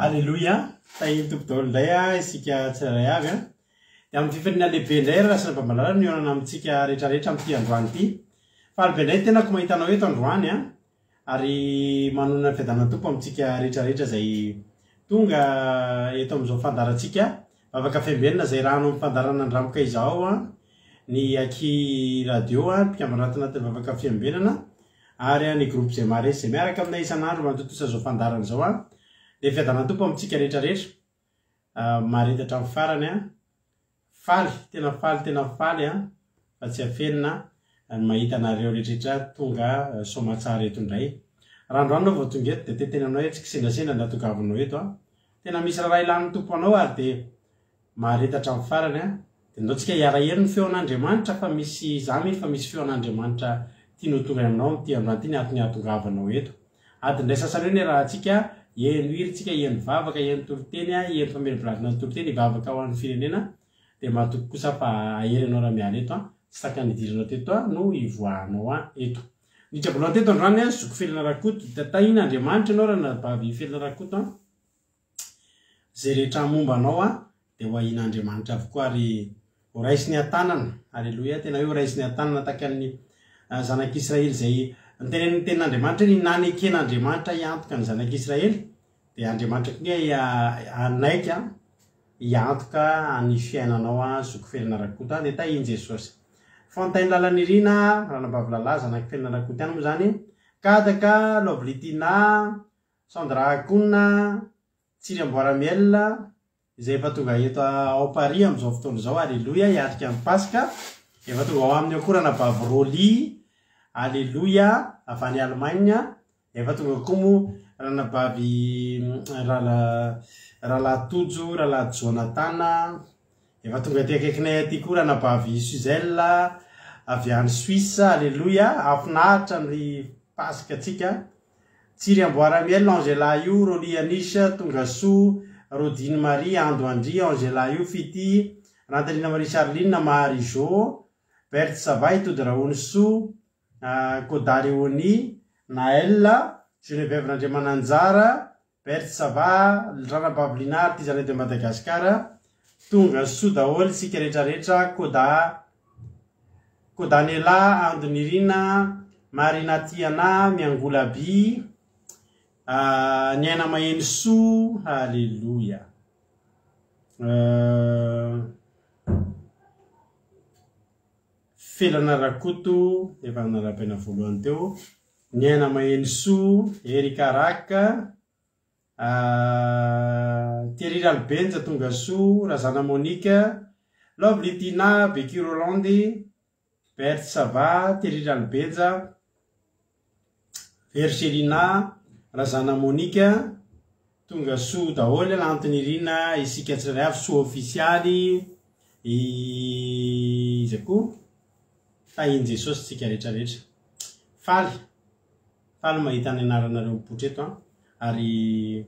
Aleloia! Tahin'ny Tompo daholo indray a, isika tsirairay avy a. Dia amin'ny fifaliana lehibe indray ry Rasina Bamalala no mihaonana amintsika rehetra rehetra amin'ity androany ity. Faly be indray ny tenako mahita anao eto androany a. Ary manonona ny fiadanan'ny Tompo amintsika rehetra rehetra izay tonga eto amin'izao fandaharantsika Vavaka Fiambenana izay rano amin'ny fandaharana Andramoka izao a. Ny Aky Radio a, mpikambana ato anatin'ny Vavaka Fiambenana. Ary ny groupe izay maharesy izay miaraka aminay isan'andro manatontosa izao fandaharana izao an! Dia fiadanan'ny Tompo amintsika rehetra rehetra. Maharety hatramin'ny farany an! Faly, tena faly, tena faly an! Fa tsy afenina ny mahita anareo rehetra rehetra tonga soamatsara eto indray. Raha androany ianao vao tonga eto dia te-hiteny aminao hoe tsy kisendrasendra ny nahatongavanao eto an! Tena misy raharaha ilan'ny Tompo anao ary dia Mahareta hatramin'ny farany an! Dia ndao tsika hiara-hery ny feon'Andriamanitra fa misy, za mino fa misy feon'Andriamanitra tiany ho tonga aminao amin'ity androany ity ny antony hahatongavanao eto. Adiny iray sasany eo ny iarahantsika, hihaino hira tsika, hihaino vavaka, hihaino toriteny, hihaino famelabelatina ny toriteny, hivavaka ho an'ny firenena, dia mahatoky kosa fa hahery anao raha miala eto an! Tsy tahaka ny nidiranao teto an no hivoahanao an eto. Niditra voalohany teto androany an, zoky Felana Rakoto, tahin'Andriamanitra ianao ranabavy Felana Rakoto an! Izay rehetra momba anao an, dia ho ahian'Andriamanitra avokoa ary ho raisiny an-tanana, Aleloia, tena hoe ho raisiny an-tanana tahaka ny zanak'Israely izay notenenin'ny tenin'Andriamanitra hoe ny naneken'Andriamanitra hiantoka ny zanak'Israely, dia Andriamanitra koa hanaiky an, hiantoka ny fiainanao an, zoky Felana Rakoto an, dia tahin'i Jesosy. Fontaine Lalanirina, Ranabavy Lala, zanak'i Felana Rakoto ihany moa izany, Kadaka, Lovely Tina, Sandra Akona, Tsiry Amboaramiel, izay efa tonga eto ao Paris amin'izao fotoana izao, Aleloia, hiatrika ny Paska. Efa tonga ao aminy ao koa Ranabavy Rolly, Aleloia, avy any Allemagne. Efa tonga koa moa Ranabavy Rala, Rahalahy Tojo, Rahalahy Jonathan. Efa tonga aty akaikinay aty koa Ranabavy Suzelle, avy any Suisse, Aleloia. Hahafinaritra ny Paska-tsika. Tsiry Amboaramiel, Angela io, Rolly Anish, Tongasoa, Rodine Marie, Ando Andria, Angela io, Fitia, Rantanina Marie Charline, Marie Jo, Berthe Sava, Itody Rahonisoa, Koda Reonie, Naël, Geneviève Randriamananjara, Berthe Sava, Ranabavy Lina, Artisanat de Madagascar, Tonga soa daholo isika rehetra rehetra, Koda Kodanela, Ando Nirina, Marina Tiana, Miangola By, Ny aina maheno soa, Haleloia. Felana Rakoto, efa narabaina voalohany teo, Ny aina maheno soa, Erika Rak, Thierry Ralibenja, Tongasoa, Razana Monica, Lovely Tina, Becky Rolande, Berthe Sava, Thierry Ralibenja, Vergelina, Razana Monica, Tongasoa daholo, Lantonirina, isika tsirairay avy, Soa Ofisialy, iza koa? Tahin'i Jesosy tsika rehetra rehetra. Faly. Faly mahita ny anaranareo mipoitra eto an, ary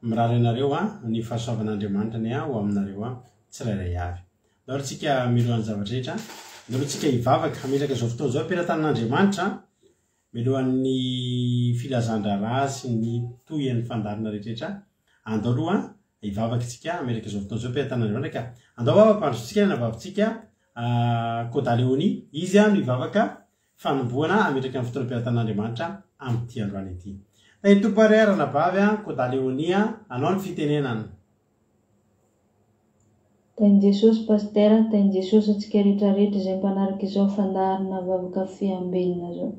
mirary anareo an ny fahasoavan'Andriamanitra anie ho aminareo an tsirairay avy. Ndao aloha tsika milohan'ny zavatra rehetra, ndao aloha tsika hivavaka, hametraka izao fotoana izao am-pelatanan'Andriamanitra milohan'ny filazan-draharaha sy ny tohian'ny fandaharana rehetra rehetra. Andao aloha hivavaka isika, hametraka izao fotoana izao am-pelatanan'Andriamanitra ka andao hampandrosotsika ny anabavintsika Koda Leonie, izy no hivavaka Fanombohana hametraka ny fotoam-piatan'Andriamanitra amin'ity androany ity. Tahin'ny Tompo ary ranabavy a, Koda Léonie a, anao ny fitenenana. Tahin'i Jesosy Pasitera, tahin'i Jesosy antsika rehetra rehetra izay mpanaraka izao fandaharana vavaka fiambenana zao.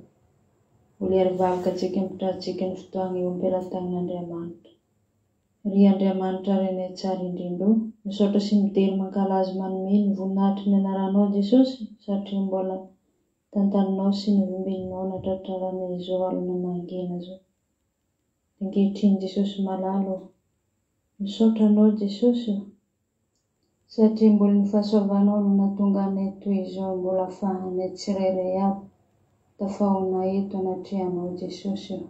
Mbola hiary vavaka antsika ampitrantsika ny fotoagna eo am-pelatagnan'Andriamanitra. Ry Andriamanitra Rainay tsara indrindra o, misaotra sy midery mankalaza manome ny voninahitry ny anaranao Jesosy satria mbola tantaninao sy novimbininao natratraranay izao alina mangina zao. Ankehitriny Jesosy malala o, misaotra anao Jesosy o, satria mbola ny fahasoavanao no nahatonga anay toy izao mbola afahanay tsirairay avy tafahoana eto anatrehanao Jesosy o.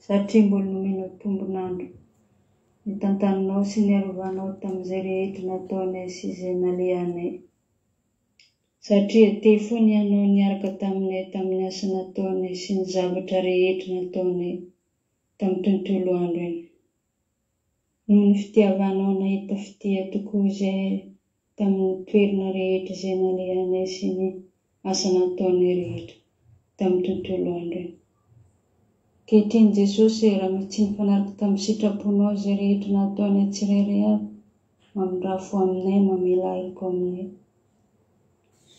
Satria mbola nomenao tombon'andro nitantaninao sy niarovanao tamin'izay rehetra nataonay sy izay nalehanay. Satria te fony Ianao niaraka taminay tamin'ny asa nataonay sy ny zavatra rehetra nataonay tamin'ny tontolo andro iny. Noho ny fitiavanao nahita fitia tokoa izahay tamin'ny toerana rehetra izay nalehanay sy ny asa nataonay rehetra tamin'ny tontolo andro iny. Ankehitriny Jesosy e, raha misy tsy nifanaraka tamin'ny sitraponao izay rehetra nataonay tsirairay avy, mamindrà fo aminay, mamela heloka aminay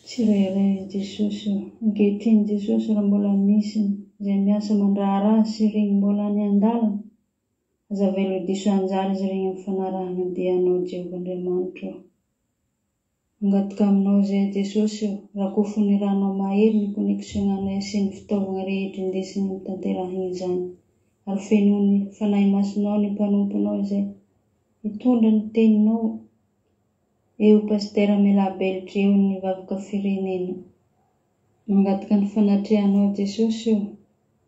tsirairay Jesosy o. Ankehitriny Jesosy raha mbola misy izay miasa mandraharaha sy regny mbola any an-dalana, Aza avela ho diso anjara izy ireny amin'ny fanarahana dia Anao Jehovah Andriamanitro ô. Mangataka aminao izahay Jesosy ô, rakofy ny ranao mahery ny connexion anay sy ny fitaovagna rehetra indesiny mitanterahigny izany, ary fenoy ny Fanahy Masinao ny mpanomponao izay hitondra ny teninao eo Pasitera Melabelitry eo ny vavaka firenena. Mangataka ny fanatrehanao Jesosy o!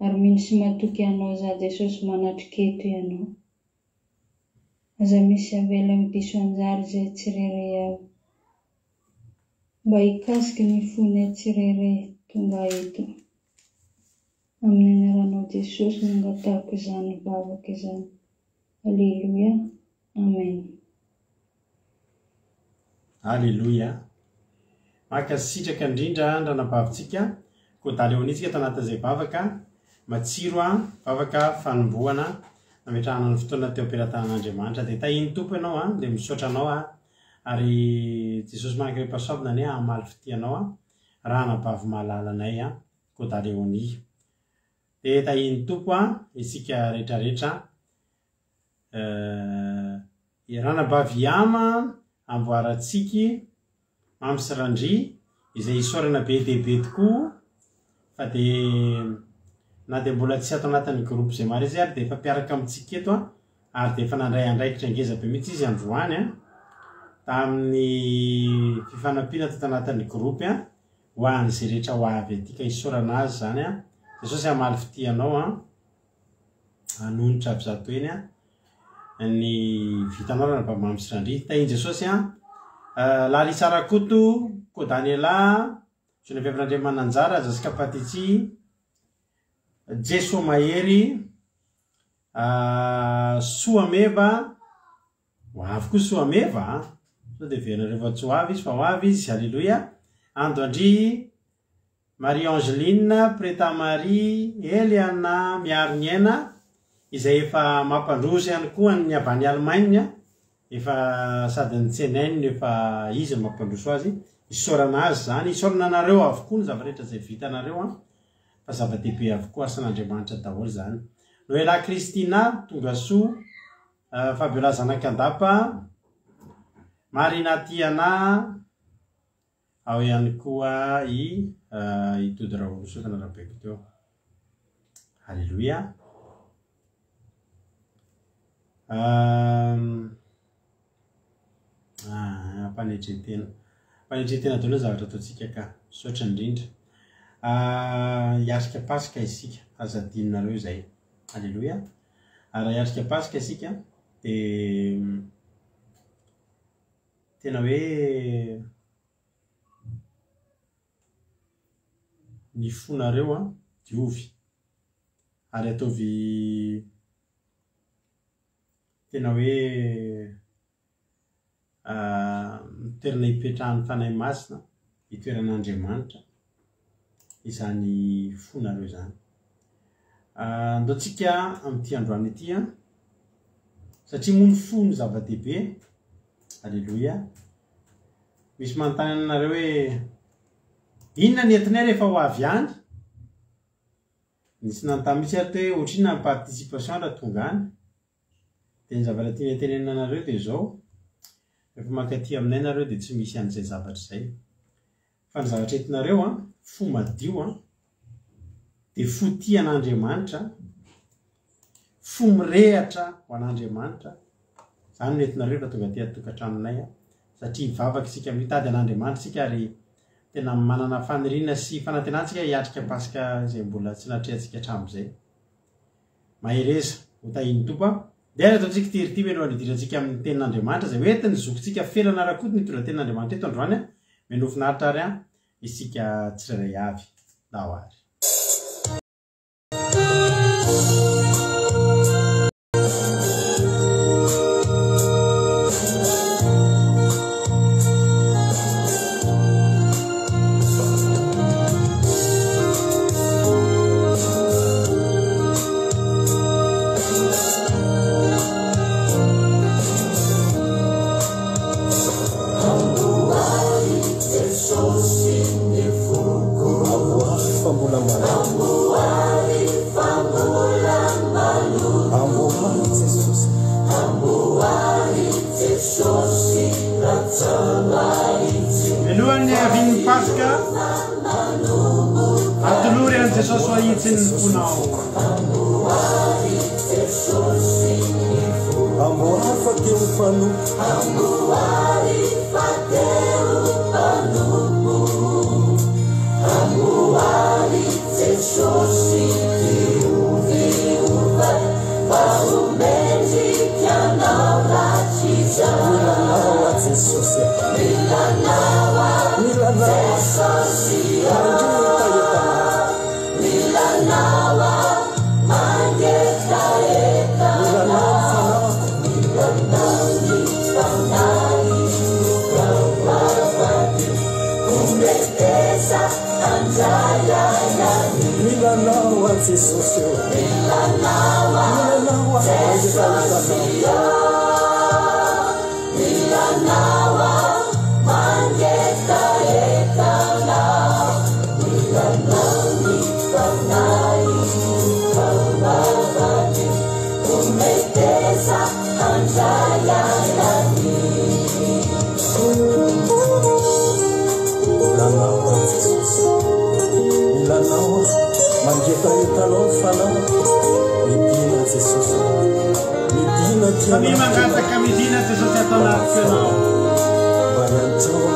Ary mino sy matoky Anao za Jesosy manatrika eto Ianao. Aza misy avela ho diso anjara izay tsirairay avy. Mba hikasika ny fonay tsirairay tonga eto. Amin'ny anaranao Jesosy no angatahako izany vavaka izany. Aleloia. Amen. Aleloia. Mankasitraka indrindra ny ranabavintsika Koda Léonie tsika tao anatin'izay vavaka matsiro a, vavaka fanombohana nametrahana ny fotoana teo am-pelatanan'Andriamanitra. Dia tahian'ny Tompo ianao a, dia misaotra anao a, ary Jesosy manankarem-pahasoavana anie hamaly fitia anao a, ranabavy malalanay a, Koda Léonie. Dia tahian'ny Tompo a, isika rehetrarehetra. Eh, Ranabavy Yama, Amboarantsiky, Mamy sy Randria, izay isaorana be dia be tokoa fa dia na dia mbola tsy ato anatin'ny groupe izay maro izy ary dia efa mpiaraka amintsika eto an, ary dia efa nandray andraikitra ngeza be mihitsy izy androany an, tamin'ny fifanampiana tato anatin'ny groupe an, ho an'izay rehetra ho avy aty ka isaorana azy izany an, Jesosy hamaly fitia anao an. Hanonitra avy zato eny an. Ny vitanao ranabavy Mamy sy Randria. Tahin'i Jesosy an. Larissa Rakoto, Kodaniela, Geneviève Randriamananjara, Jessica Patitsy, Jeso Mahery, Soa Meva, ho avy koa Soa Meva an. Sao dia heverinareo fa tsy ho avy izy fa ho avy izy. Aleloia. Ando Andria, Marie Angeline, Preta Marie, Eliana Miariniaina, izay efa mampandroso ihany koa ny avy any Allemagne, efa sady notsenainy no efa izy no mampandroso azy, isaorana azy izany, isaorana anareo avokoa ny zava-rehetra izay vitanareo an, fa zava-dehibe avokoa, asan'Andriamanitra daholo izany. Noela Christina, tongasoa, Fabiola Zanakandapa, Marina Tiana, Ao ihany koa i i Tody Ravolosokana Rabaiko teo. Alléluia. Ampanetren-tena. Ampanetren-tena daholo ny zavatra ataontsika ka. Misaotra indrindra. Hiatrika Paska isika. Aza adinonareo izay. Alléluia. Ary raha hiatrika Paska isika dia Tena hoe ny fonareo an, diovy ary ataovy tena hoe toerana ipetrahan'ny Fanahy Masina, itoeran'Andriamanitra izany fonareo izany. Andao tsika amin'ity androany ity an, satria moa ny fo no zava-dehibe, Aleloia. Misy manontany anareo hoe inona ny entinay rehefa ho avy any? Nisy nanontany mihitsy ary teo hoe ohatrinona ny participation raha tonga any? Dia ny zavatra tiana tenenina anareo dia izao, rehefa mankaty aminay nareo dia tsy misy an'izay zavatra izay. Fa ny zavatra entinareo an, fo madio an, dia fo tia an'Andriamanitra, fo mirehatra ho an'Andriamanitra, izany no entinareo rehefa tonga aty an-tokantranonay an, satria hivavaka isika, mitady an'Andriamanitra isika ary tena manana faniriana sy fanantenana isika hiatrika Paska izay mbola tsy natrehantsika hatramin'izay. Mahereza, ho tahian'ny Tompo an. Dia ary ataontsika ity ry ity mialohan'ny hidirantsika amin'ny tenin'Andriamanitra izay hoentin'ny zokintsika Felana Rakoto ny hitondra tenin'Andriamanitra eto androany an. Mino finaritra ary an isika tsirairay avy. Ndao ary. fa mbola maloto. Amboary Jesosy. Mialohan'ny havian'ny Paska, atolory an'i Jesosy ho ahitsiny ny fonao. Amboary fa te ho mpanompo. Mila anao aho Jesosy a. Mila anao aho. Mangetaheta anao. Mila anao ny fanahiko. Mila anao aho Jesosy ô. Mila anao aho mangetaheta anao. Mila anao aho Jesosy. Mila anao aho. Mangetaheta anao ny fanahiko. Midina Jesosy. Midina aty Samia anatiko. mangataka midina Jesosy ato anatiko ianao. Mba iantrao.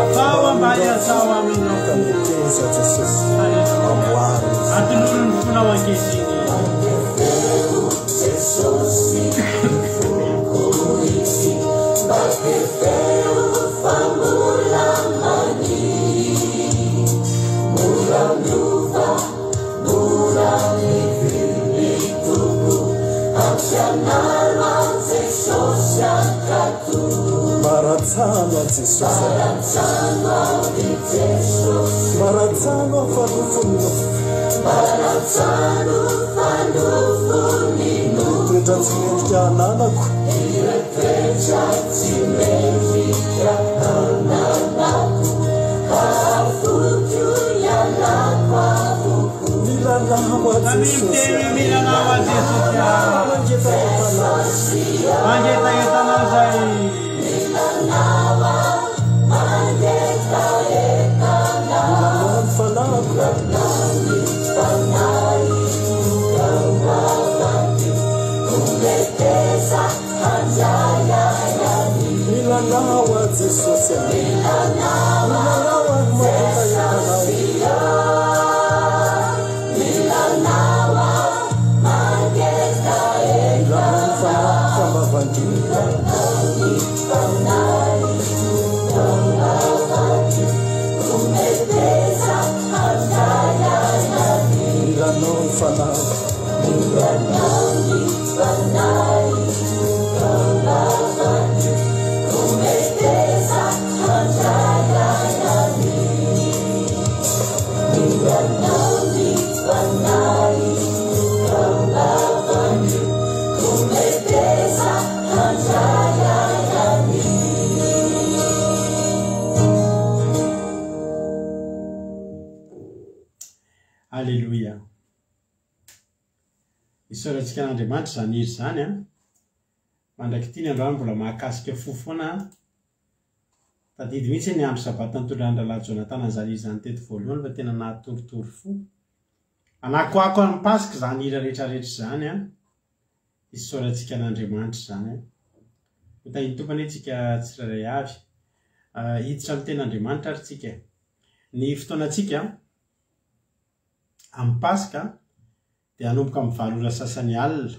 Afaho mba iantrao aminao. Ka meteza Jesosy. Haleloia. Amboary izy. Atolory ny fonao ankehitriny. Maratsano aho Jesosy. Maratsano aho fa nofon'ny nofo. Toetra tsy mendrika ananako. Mila anao aho Samia Jesosy. miteny hoe mila anao aho Jesosy a. Mangetaheta anao. Mangetaheta anao zay. Mila anao ny fanahiko. Mila anao aho Jesosy. Mila anao aho mangetaheta anao. Mila anao ny fanahiko fa mba vangina. Mila anao ny fanahiko. Aleloia. Isaorantsika an'Andriamanitra izany hira izany an. Mandrak'ity ny androany mbola mahakasika fo foana an. Tadidy mihitsy ny andro sabata nitondran'ny rahalahy Jonathan an'izany hira izany teto voalohany fa tena nahatoritory fo. Anakoako an'ny Paska izany hira rehetrarehetra izany an. Isaorantsika an'Andriamanitra izany an. Ho tahin'ny Tompo anie tsika tsirairay avy. Hiditra amin'ny tenin'Andriamanitra ary tsika. Ny fotoanantsika amin'ny Paska dia hanomboka amin'ny 8 ora sasany alina.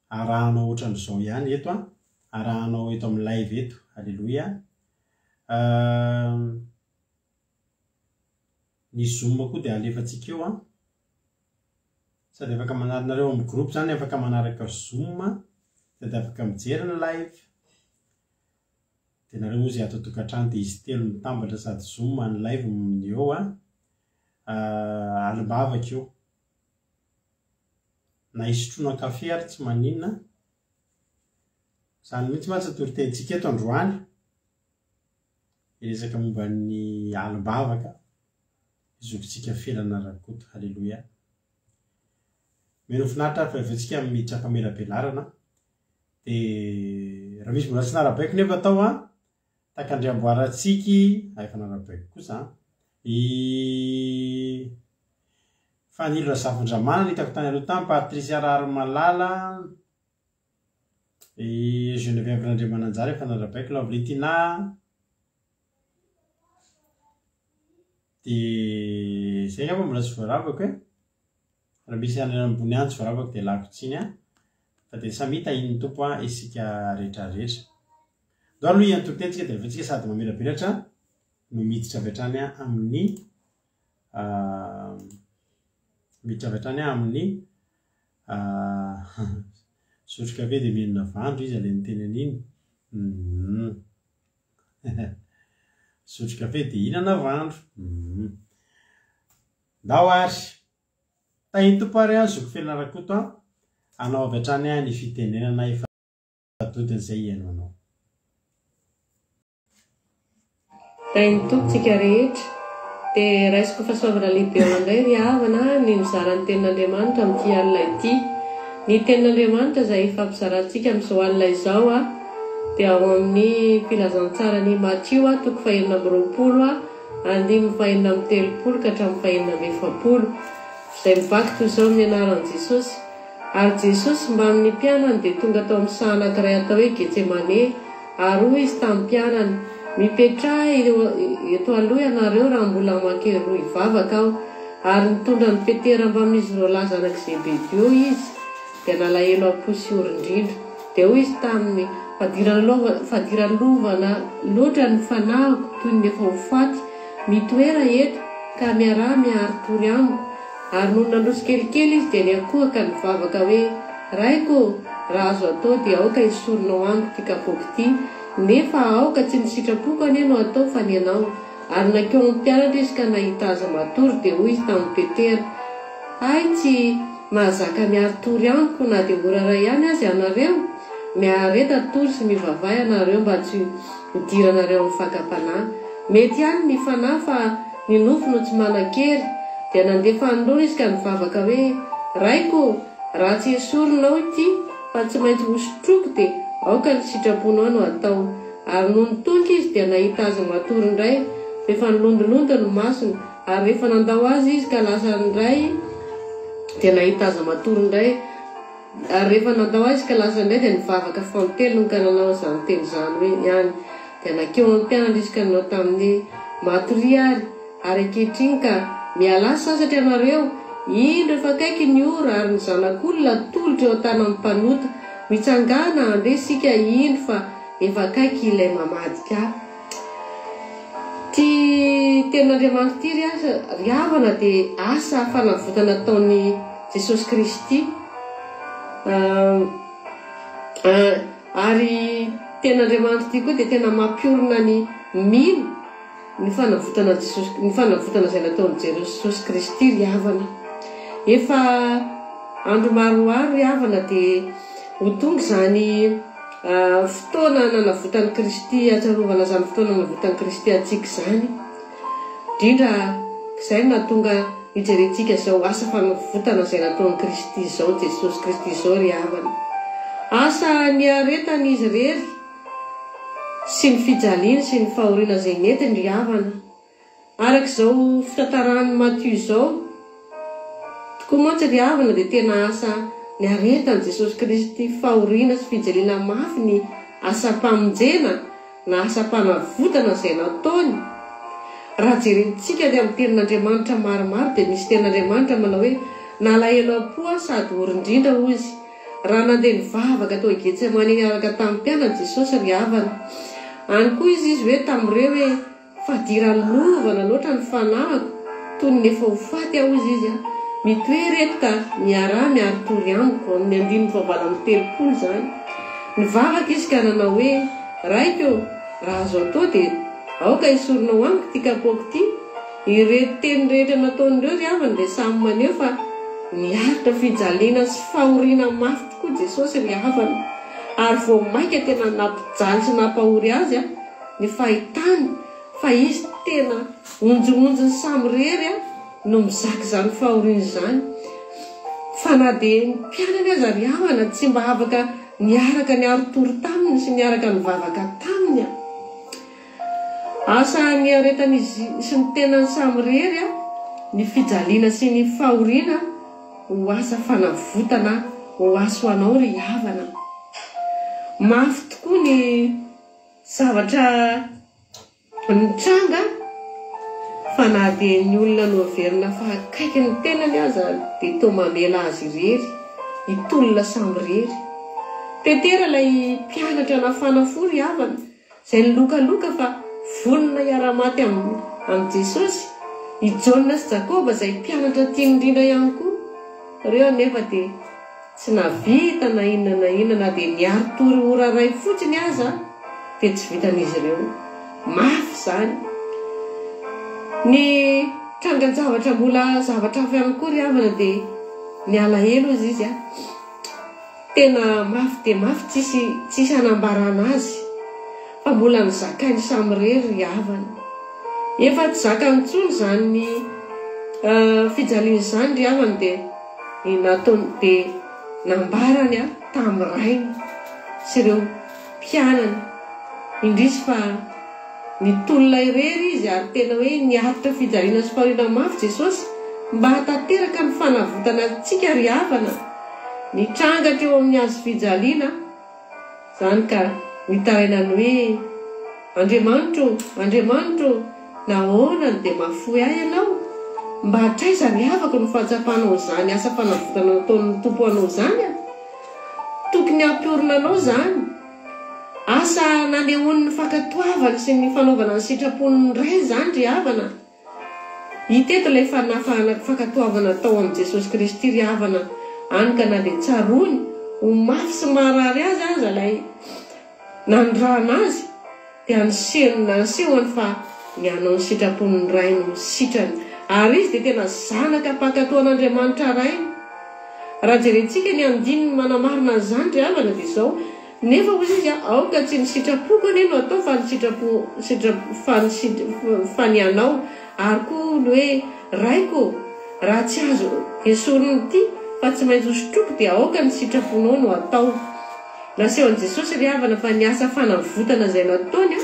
Arahanao ohatran'izao ihany eto an. Arahanao eto amin'ny live eto. Aleloia. Ny Zoom koa dia alefantsika eo an. Sady afaka manaraka nareo amin'ny groupe zany, afaka manaraka Zoom, sady afaka mijery ny live. Dia nareo moa izay ato an-tokantrano dia izy telo mitambatra sady Zoom ny live ny eo an. Alim-bavaka io. Na hisotroana kafe ary tsy maninona. Izany mihitsy mantsy ny toritenintsika eto androany. Hiresaka momba ny alim-bavaka. zokintsika Felana Rakoto. Haleloia. Mino finaritra ary fa avy eo tsika miditra famelabelarana. Dia raha misy mbola tsy narabaiko nefa tao an, Takandriamboarantsiky, ah efa narabaiko kosa an, i Fanilo Razafindramanana hitako tany aloha tany, Patricia Raharimalala, i Geneviève Randriamananjara efa narabaiko, Lovely Tina, dia izay angamba mbola tsy voarabako e. Raha misy any ambony any tsy voarabako dia lako tsiny an. Fa dia samia tahian'ny Tompo an isika rehetra rehetra. Ndao aloha hiantoriteny tsika dia avy eo tsika sady mamirabiratra no miditra avy hatrany amin'ny miditra avy hatrany amin'ny misotro kafe dia mihinana vandro izy ilay niteny an'iny. Hum. Misotro kafe dia hihinana vandro. Hum. Ndao ary. Tahin'ny Tompo ary an zoky Felana Rakoto an, anao avy hatrany an ny fitenenana efa dodony izay hihaino anao. Tahin'ny Tompo tsika rehetra. Dia raisiko fahasoavana lehibe ao indray ry havana ny mizara ny tenin'Andriamanitra amin'ity alina ity. Ny tenin'Andriamanitra izay hifampizarantsika amin'izao alina izao dia ao amin'ny filazantsaran'i Matio toko fahenina amby 20 andininy fahenina amby 30 ka hatramin'ny fahenina amby 40, izay mivaky toy izao amin'ny anaran'i Jesosy, Ary Jesosy mbamin'ny mpianany dia tonga tao amin'ny saha anankiray atao hoe Getsemane, ary hoy Izy tamin'ny mpianany, Mipetraha eto aloha ianareo raha mbola mankeroa hivavaka Aho. Ary nitondra an'i Petera mbamin'izy roalahy zanak'i Zebedio Izy, dia nalahelo am-po sy ory indrindra. Dia hoy Izy taminy, Fadiralovana loatra ny fanahiko toy ny efa ho faty, mitoera eto, ka miaraha miari-tory amiko. Ary nony nandroso kelikely izy dia niankohoka nivavaka hoe, Raiko ô, raha azo atao dia aoka hesorinao amiko ity kapoaka ity, nefa aoka tsy ny sitrapoko anie no atao fa ny anao. Ary nankeo amin'ny mpianatra izy ka nahita azy matory, dia hoy izy tamin'i Petera, Hay tsy mahazaka miari-tory amiko na dia ora iray ihany aza ianareo? Miareta tory sy mivavaha ianareo mba tsy hidiranareo amin'ny fakam-panahy. Mety ihany ny fanahy fa ny nofo no tsy manan-kery. Dia nandefa anoloana izy ka nivavaka hoe, Raiko ô, raha tsy esorinao ity fa tsy maintsy hosotroiko dia aoka ny sitraponao no atao. Ary nony tonga izy dia nahita azy matory indray, fa efa nilondilondy ny masony. Ary rehefa nandao azy izy ka lasa indray dia nahita azy matory indray. Ary rehefa nandao azy izy ka lasa indray dia nivavaka fanintelony ka nanao izany teny izany hoe ihany. Dia nankeo amin'ny mpianatra izy ka nanao taminy hoe, Matoria ary, ary ankehitriny ka mialà sasatra ianareo, indro efa akaiky ny ora ary ny Zanak'olona atolotra eo an-tanan'ny mpanota. Mitsangàna, andeha isika, indro fa efa akaiky ilay mamadika ahy. Ity tenin'Andriamanitra ity ry asa, ry havana dia asa fanavotana ataon'i Jesosy Kristy. Ary tenin'Andriamanitra ity koa dia tena mampiorina ny mino ny fanavotana Jesosy, ny fanavotana izay nataon'i Jesosy Kristy ry havana. Efa andro maroaro ry havana dia ho tonga izany fotoana nanavotan'i Kristy, hahatsiarovana izany fotoana nanavotan'i Kristy antsika izany. Indrindra izay no nahatonga hijerentsika izao asa fanavotana izay nataon'i Kristy izao, Jesosy Kristy izao ry havana. Asa niaretany Izy irery sy ny fijaliany sy ny fahoriana izay nentiny ry havana. Araka izao fitantaran'i Matio izao tokoa mantsy ry havana dia tena asa niaretan'i Jesosy Kristy fahoriana sy fijaliana mafy ny asam-pamonjena na asam-panavotana izay nataony. Raha jerentsika ny amin'ny tenin'Andriamanitra maromaro dia misy tenin'Andriamanitra manao hoe nalahelo am-po aho sady ory indrindra hoy izy raha nandeha nivavaka tao Getsemane niaraka tamin'ny mpianany Jesosy ry havana. Any koa izy izy hoe tamin'ireo hoe Fadiranovana loatra ny fanahiko, toy ny efa ho faty aho hozy izy a! Mitoera eto ka miaraha miari-tory amiko, amin'ny andininy fahavalo amby 30 izany. Nivavaka izy ka nanao hoe, Raiko ô, raha azo atao dia aoka hesorinao amiko ity kapoaka ity. Ireto teny rehetra nataon'ireo ry havana dia samy maneho fa niaritra fijaliana sy fahoriana mafy tokoa Jesosy ry havana, ary vao mainka tena nampijaly sy nampahory azy ny fahitany fa izy tena onjononjony samirery a! no mizaka izany fahoriana izany. Fa na dia ny mpianany aza ry havana tsy mba afaka niaraka niari-tory taminy sy niaraka nivavaka taminy. Asa niaretan'izy sy ny tenany samirery ny fijaliana sy ny fahoriana ho asa fanavotana ho ahy sy ho anao ry havana. Mafy tokoa ny zavatra nitranga fa na dia ny olona noheverina fa akaiky ny tenany aza dia toa mamela azy irery hitolona samirery. Petera ilay mpianatra nafana fo ry havana izay nilokaloka fa vonona hiara-maty amin'i Jesosy, i Jaona sy Jakoba izay mpianatra tiany indrindra ihany koa. Ireo anefa dia tsy nahavita na inona na inona, na dia niari-tory ora iray fotsiny aza dia tsy vitan'izy ireo. Mafy izany. Ny trangan-javatra mbola zavatra hafa ihany koa ry havana dia ny alahelo hozy izy. Tena mafy dia mafy tsisy tsisy hanambarana azy fa mbola nozakainy samirery ry havana. Efa tsy zakany intsony izany fijaliana izany ry havana dia ny nataony dia nambarany tamin'ny rainy sy ireo mpianany. Indrisy fa nitolona irery izy ary tena hoe niaritra fijaliana sy fahoriana mafy Jesosy mba hahatanteraka ny fanavotana antsika ry havana. Nitranga teo amin'ny hazo fijaliana izany ka nitaraina ny hoe, Andriamanitro ô, Andriamanitro ô, nahoana no dia mahafoy ahy Ianao? Mba hatraiza ry havako no fahatsapanao izany asa fanavotana nataon'ny Tompo anao izany a? Tokony hampiorina anao izany. Asa nanehoany ny fankatoavany sy ny fanaovana ny sitrapon'ny Ray izany ry havana. Hita eto ilay fanafahana fankatoavana tao amin'i Jesosy Kristy ry havana any ka na dia tsaroany ho mafy sy maharary azy aza ilay nanirahana azy dia niseho nasehony fa ny hanao ny sitrapon'ny Ray no sitrany ary izy dia tena zanaka mpankatoa an'Andriamanitra Rainy. Raha jerentsika ny andininy manamarina an'izany ry havana dia izao, Nefa hoy izy, Aoka tsy ny sitrapoko anie no atao fa ny sitrapo, sitra, fa ny sit, fa ny anao. Ary koa ny hoe, Raiko ô, raha tsy azo esorina ity, fa tsy maintsy hosotroiko, dia aoka ny sitraponao no atao. Nasehon'i Jesosy ry havana fa ny asa fanavotana izay nataony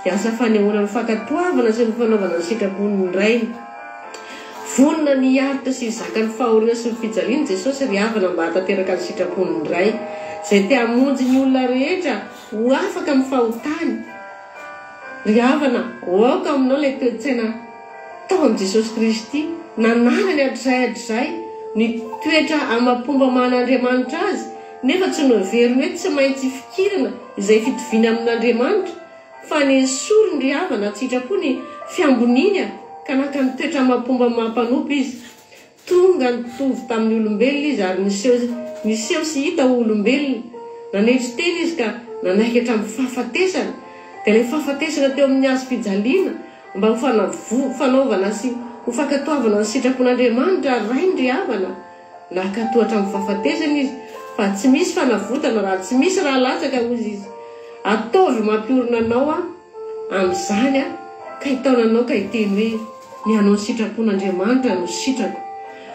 dia asa fanehoana ny fankatoavana sy ny fanaovana ny sitrapon'ny Rainy. Vonona ny hiaritra sy hizaka ny fahoriana sy ny fijaliana Jesosy ry havana mba hahatanteraka ny sitrapon'ny Ray, izay te hamonjy ny olona rehetra ho afaka amin'ny fahotany. Ry havana, aoka aminao ilay toe-tsaina tao amin'i Jesosy Kristy, nananany hatrizay hatrizay ny toetra amam-pomba maha an'Andriamanitra azy, nefa tsy noheveriny hoe tsy maintsy ifikirana izay fitoviany amin'Andriamanitra, Fa nesoriny ry havana an-tsitrapo ny fiamboniany ka naka ny toetra amam-pomba maha mpanompo izy. Tonga nitovy tamin'ny olombelona izy ary niseho niseho sy hita ho olombelona. Nanetry tena izy ka nanaiky hatramin'ny fahafatesana, dia ilay fahafatesana teo amin'ny hazo fijaliana mba ho fanavo fanaovana sy ho fankatoavana ny sitrapon'Andriamanitra Rainy ry havana. Nankatò hatramin'ny fahafatesana izy, fa tsy misy fanavotana raha tsy misy rà latsaka, hozy izy. Ataovy mampiorina anao aho amin'izany aho, ka hitaona anao ka hiteny hoe, Ny hanao ny sitrapon'Andriamanitra no sitrako.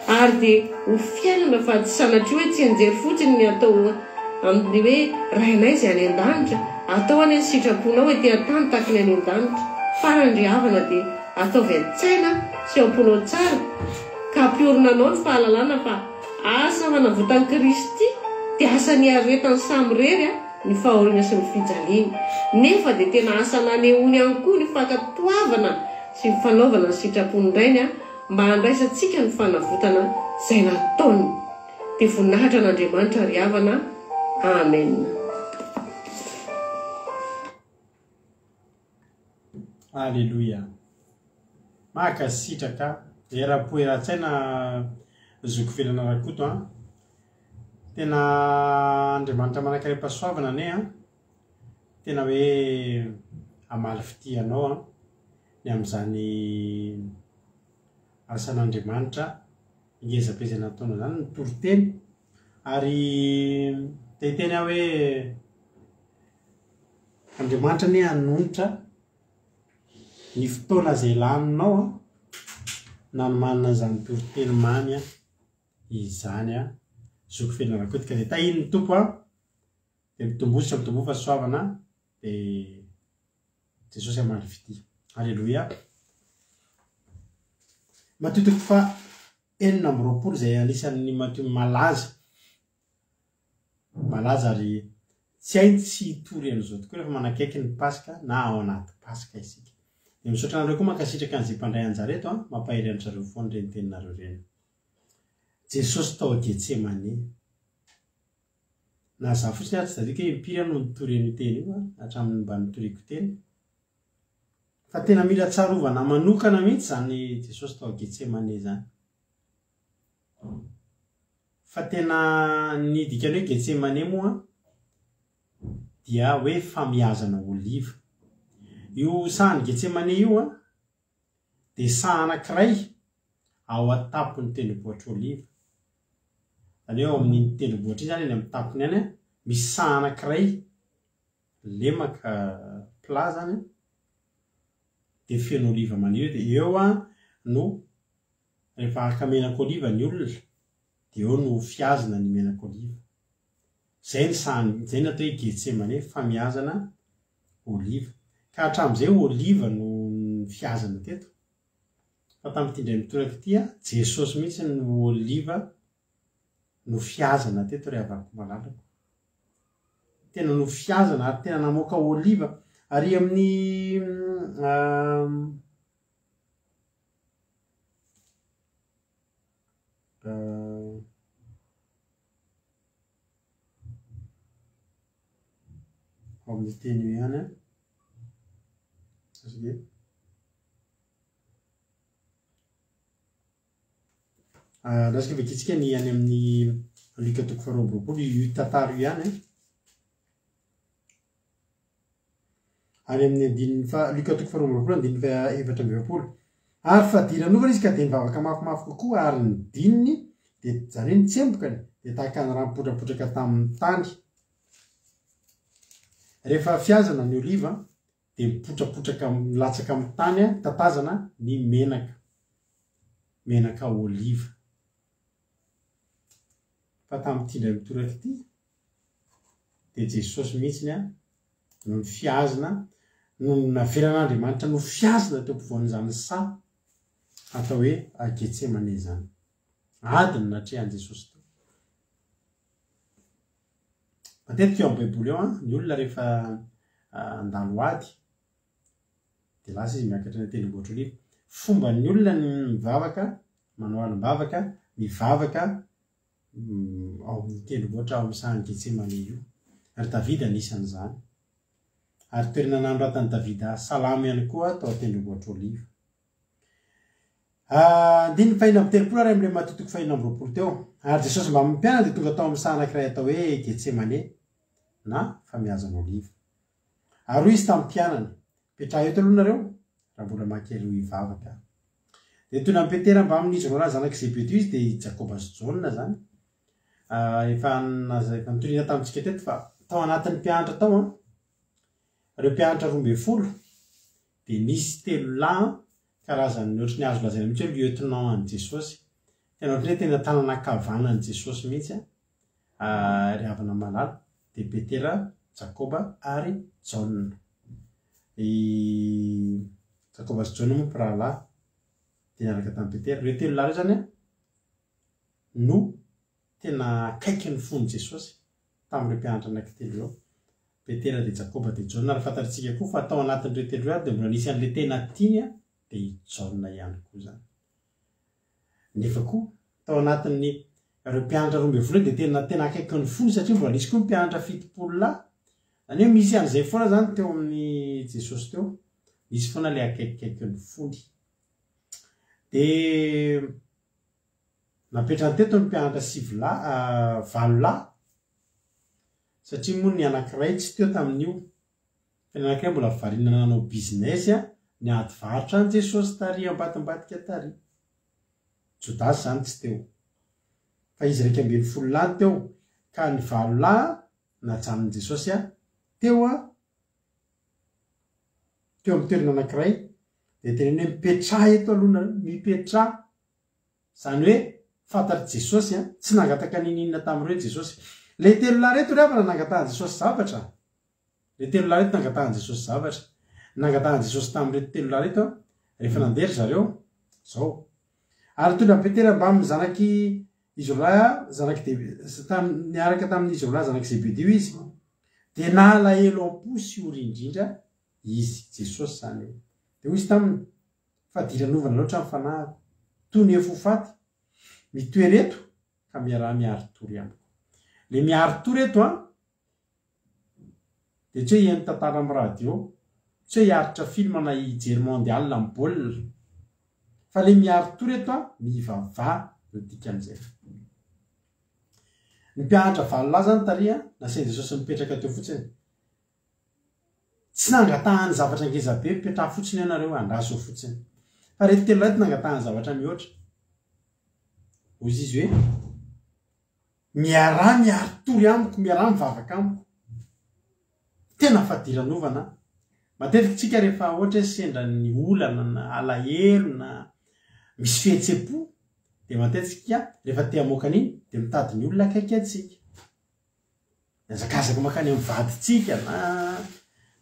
Ary dia ho fiainana fa tsy sanatria hoe tsianjery fotsiny ny atao amin'ny hoe Rainay izay any an-danitra, atao anie ny sitraponao ety an-tany tahaka ny any an-danitra. Farany ry havana dia ataovy an-tsaina sy ao am-ponao tsara, Ka hampiorina anao ny fahalalana fa asa fanavotan'i Kristy dia asa niaretany samirery ny fahoriana sy ny fijaliany. Nefa dia tena asa nanehoany ihany koa ny fankatoavana sy ny fanaovana ny sitrapon'ny Rainy mba handraisantsika ny fanavotana izay nataony. Dia voninahitra an'Andriamanitra ry havana. Amen. Aleloia. Mankasitraka. Eram-po eran-tsaina Zoky Felana Rakoto a. Tena Andriamanitra manankarem-pahasoavana anie an. Tena hoe hamaly fitia anao an, ny amin'izany asan'Andriamanitra ngeza be izay nataonao izany, ny toriteny. Ary te hiteny aho hoe Andriamanitra anie hanonitra ny fotoana izay laninao an. nanomanana an'izany toriteny mamy izany Zoky Velona Rakoto ka dia tahian'ny Tompo an! Dia mitomboa sy mitomboa fahasoavana dia Jesosy hamaly fitia. Aleloia. Matio toko faha 26 izay anisan'ny Matio malaza. Malaza ary tsy hay ny tsy hitory an'izao tokoa rehefa manakaiky ny Paska na ao anaty Paska isika. Dia misaotra anareo koa mankasitraka an'izay mpandray anjara eto an, mampahery an-dry zareo foana ireny teninareo ireny. Jesosy tao Getsemane. Na za fotsiny ary tsy tadidiko hoe impiry aho no nitory an'io teny io an, hatramin'ny mba nitoriako teny. Fa tena mila tsarovana manokana mihitsy izany Jesosy tao Getsemane izany. Fa tena ny dikan'ny hoe Getsemane moa dia hoe famiazana oliva. Io sahan'i Getsemane io an, dia saha anankiray ao an-tampon'ny tendrombohitra Oliva. Izany hoe ao amin'iny tendrombohitra iny izany, eny amin'ny tampony any, misy saha anankiray lemaka plat izany, dia feno oliva maniry eo, dia eo no rehefa haka menaka oliva ny olona, dia eo no fihazana ny menaka oliva. Izay ny saha, izay ny atao hoe Getsemane, famiazana oliva. Ka hatramin'izay oliva no nifihazana teto. Fa tamin'ity indray mitoraka ity, Jesosy mihitsy no oliva nofihazana teto ry havako malalako. Tena nofihazana ary tena namoaka oliva. Ary amin'ny Ao amin'io teny io ihany an. Azafady. Ah, Andrasika vakintsika ny any amin'ny Lioka toko faharoa amby roapolo, io tantara io ihany an. Any amin'ny andininy faha, Lioka toko faharoa amby roapolo andininy faha 44. Ary fadiranovana izy ka dia nivavaka mafimafy kokoa ary ny dininy, dia izany hoe ny tsembokany, dia tahaka ny rano mipotrapotraka tamin'ny tany. Rehefa fihazana ny oliva dia mipotrapotraka milatsaka amin'ny tany tatazana ny menaka, menaka oliva. Fa tamin'ity indray mitoraka ity dia Jesosy mihitsy no nifihazina, no navelan'Andriamanitra nofihazina teo ampovoan'izany saha atao hoe Getsemane izany. Ady no natrehan'i Jesosy teo. Matetika eo amin'ny Baiboly eo ny olona rehefa handalo ady dia lasa izy miakatra any an-tendrombohitra Oliva. Fomban'ny olona ny mivavaka, manao alim-bavaka, mivavaka ao amin'ny tendrombohitra ao amin'ny sahan'i Getsemane io. Ary Davida anisan'izany. Ary toerana nanoratan'i Davida salamo ihany koa tao an-tendrombohitra Oliva. Andininy faheno amby telopolo ary amin'ilay Matio toko faheno amby roapolo teo. Ary Jesosy mbamin'ny mpianany dia tonga tao amin'ny saha anankiray atao hoe Getsemane na famiazana oliva. Ary hoy izy tamin'ny mpianany, Mipetraha eto aloha nareo, raha mbola maka eroa hivavaka aho. Dia nitondra an'i Petera mbamin'izy roalahy zanak'i Zebedio izy, dia i Jakoba sy Jaona izany. Efa efa nitoriana tamintsika teto fa tao anatin'ny mpianatra tao, ireo mpianatra 12 dia nisy telo lahy karazan'ny ohatry ny azo lazaina mihitsy hoe lieutenant an'i Jesosy. Tena ohatry ny hoe tena tanana ankavanan'i Jesosy mihitsy ry havana malala. Dia Petera, Jakoba ary Jaona. I Jakoba sy Jaona moa mpirahalahy dia niaraka tamin'i Petera. Ireo telo lahy ireo izany no tena akaiky ny fon'i Jesosy tamin'ireo mpianatra anankitelo ireo. Petera dia Jakoba dia Jaona ary fantatritsika koa fa tao anatin'ireo telo ireo ary dia mbola nisy an'ilay tena tiany dia i Jaona ihany koa izany. Nefa koa tao anatin'ny ireo mpianatra 12 ireo dia tena tena akaikin'ny fony satria mbola nisy koa ny mpianatra 70 lahy. Izany hoe misy an'izay foana izany teo amin'i Jesosy teo. Nisy foana ilay akaikikaikin'ny fony. Dia napetrany teto ny mpianatra sivy lahy, valo lahy Satria moa ny anankiray tsy teo tamin'io, fa ny anankiray mbola variana nanao business niady varotra an'i Jesosy tary ambadimbadika tary. Jodasy izany tsy teo. Fa izy 11 lahy no teo, ka ny valo lahy najanon'i Jesosy teo teo amin'ny toerana anankiray, dia teneno hoe mipetraha eto aloha nareo, mipetraha. Izany hoe fantatr'i Jesosy an, tsy nangataka n'inon'inona tamin'ireo Jesosy. Ilay telolahy ireto ry havana nangatahan'i Jesosy zavatra. Ilay telolahy ireto nangatahan'i Jesosy zavatra. Nangatahan'i Jesosy tamin'ireto telolahy ireto an, rehefa nandeha ry zareo, izao. Ary nitondra an'i Petera mbamin'ny zanak'i izy roalahy zanak'i Debe, niaraka tamin'izy roalahy zanak'i Zebedio izy, dia nalahelo am-po sy ory indrindra izy, Jesosy izany io. Dia hoy izy taminy, Fadiranovana loatra ny fanahiko, toy ny efo ho faty, mitoera eto ka miaraha miari-tory amiko. Le miari-tory eto an, dia tsy hoe hihaino tantara amin'ny radio, tsy hoe hiaritra film na hijery mondial amin'ny baolina, fa le miari-tory eto an, mivavaha no dikan'izay. Ny mpianatra valolahy zany tary an, nasain'i Jesosy nipetraka teo fotsiny. Tsy nangatahany zavatra ngeza be, mipetraha fotsiny eo nareo, andraso eo fotsiny. Fa reto telolahy reto nangatahany zavatra mihoatra. Hoy izy hoe, miaraha miari-tory amiko, miaraha mivavaka amiko. Tena fadiranovana an. Matetika tsika rehefa ohatra hoe sendra ny olana na alahelo na misy fihetsem-po dia matetika rehefa te hamoaka an'iny dia mitady ny olona akaiky antsika. Mihazakazaka mankany amin'ny vadintsika na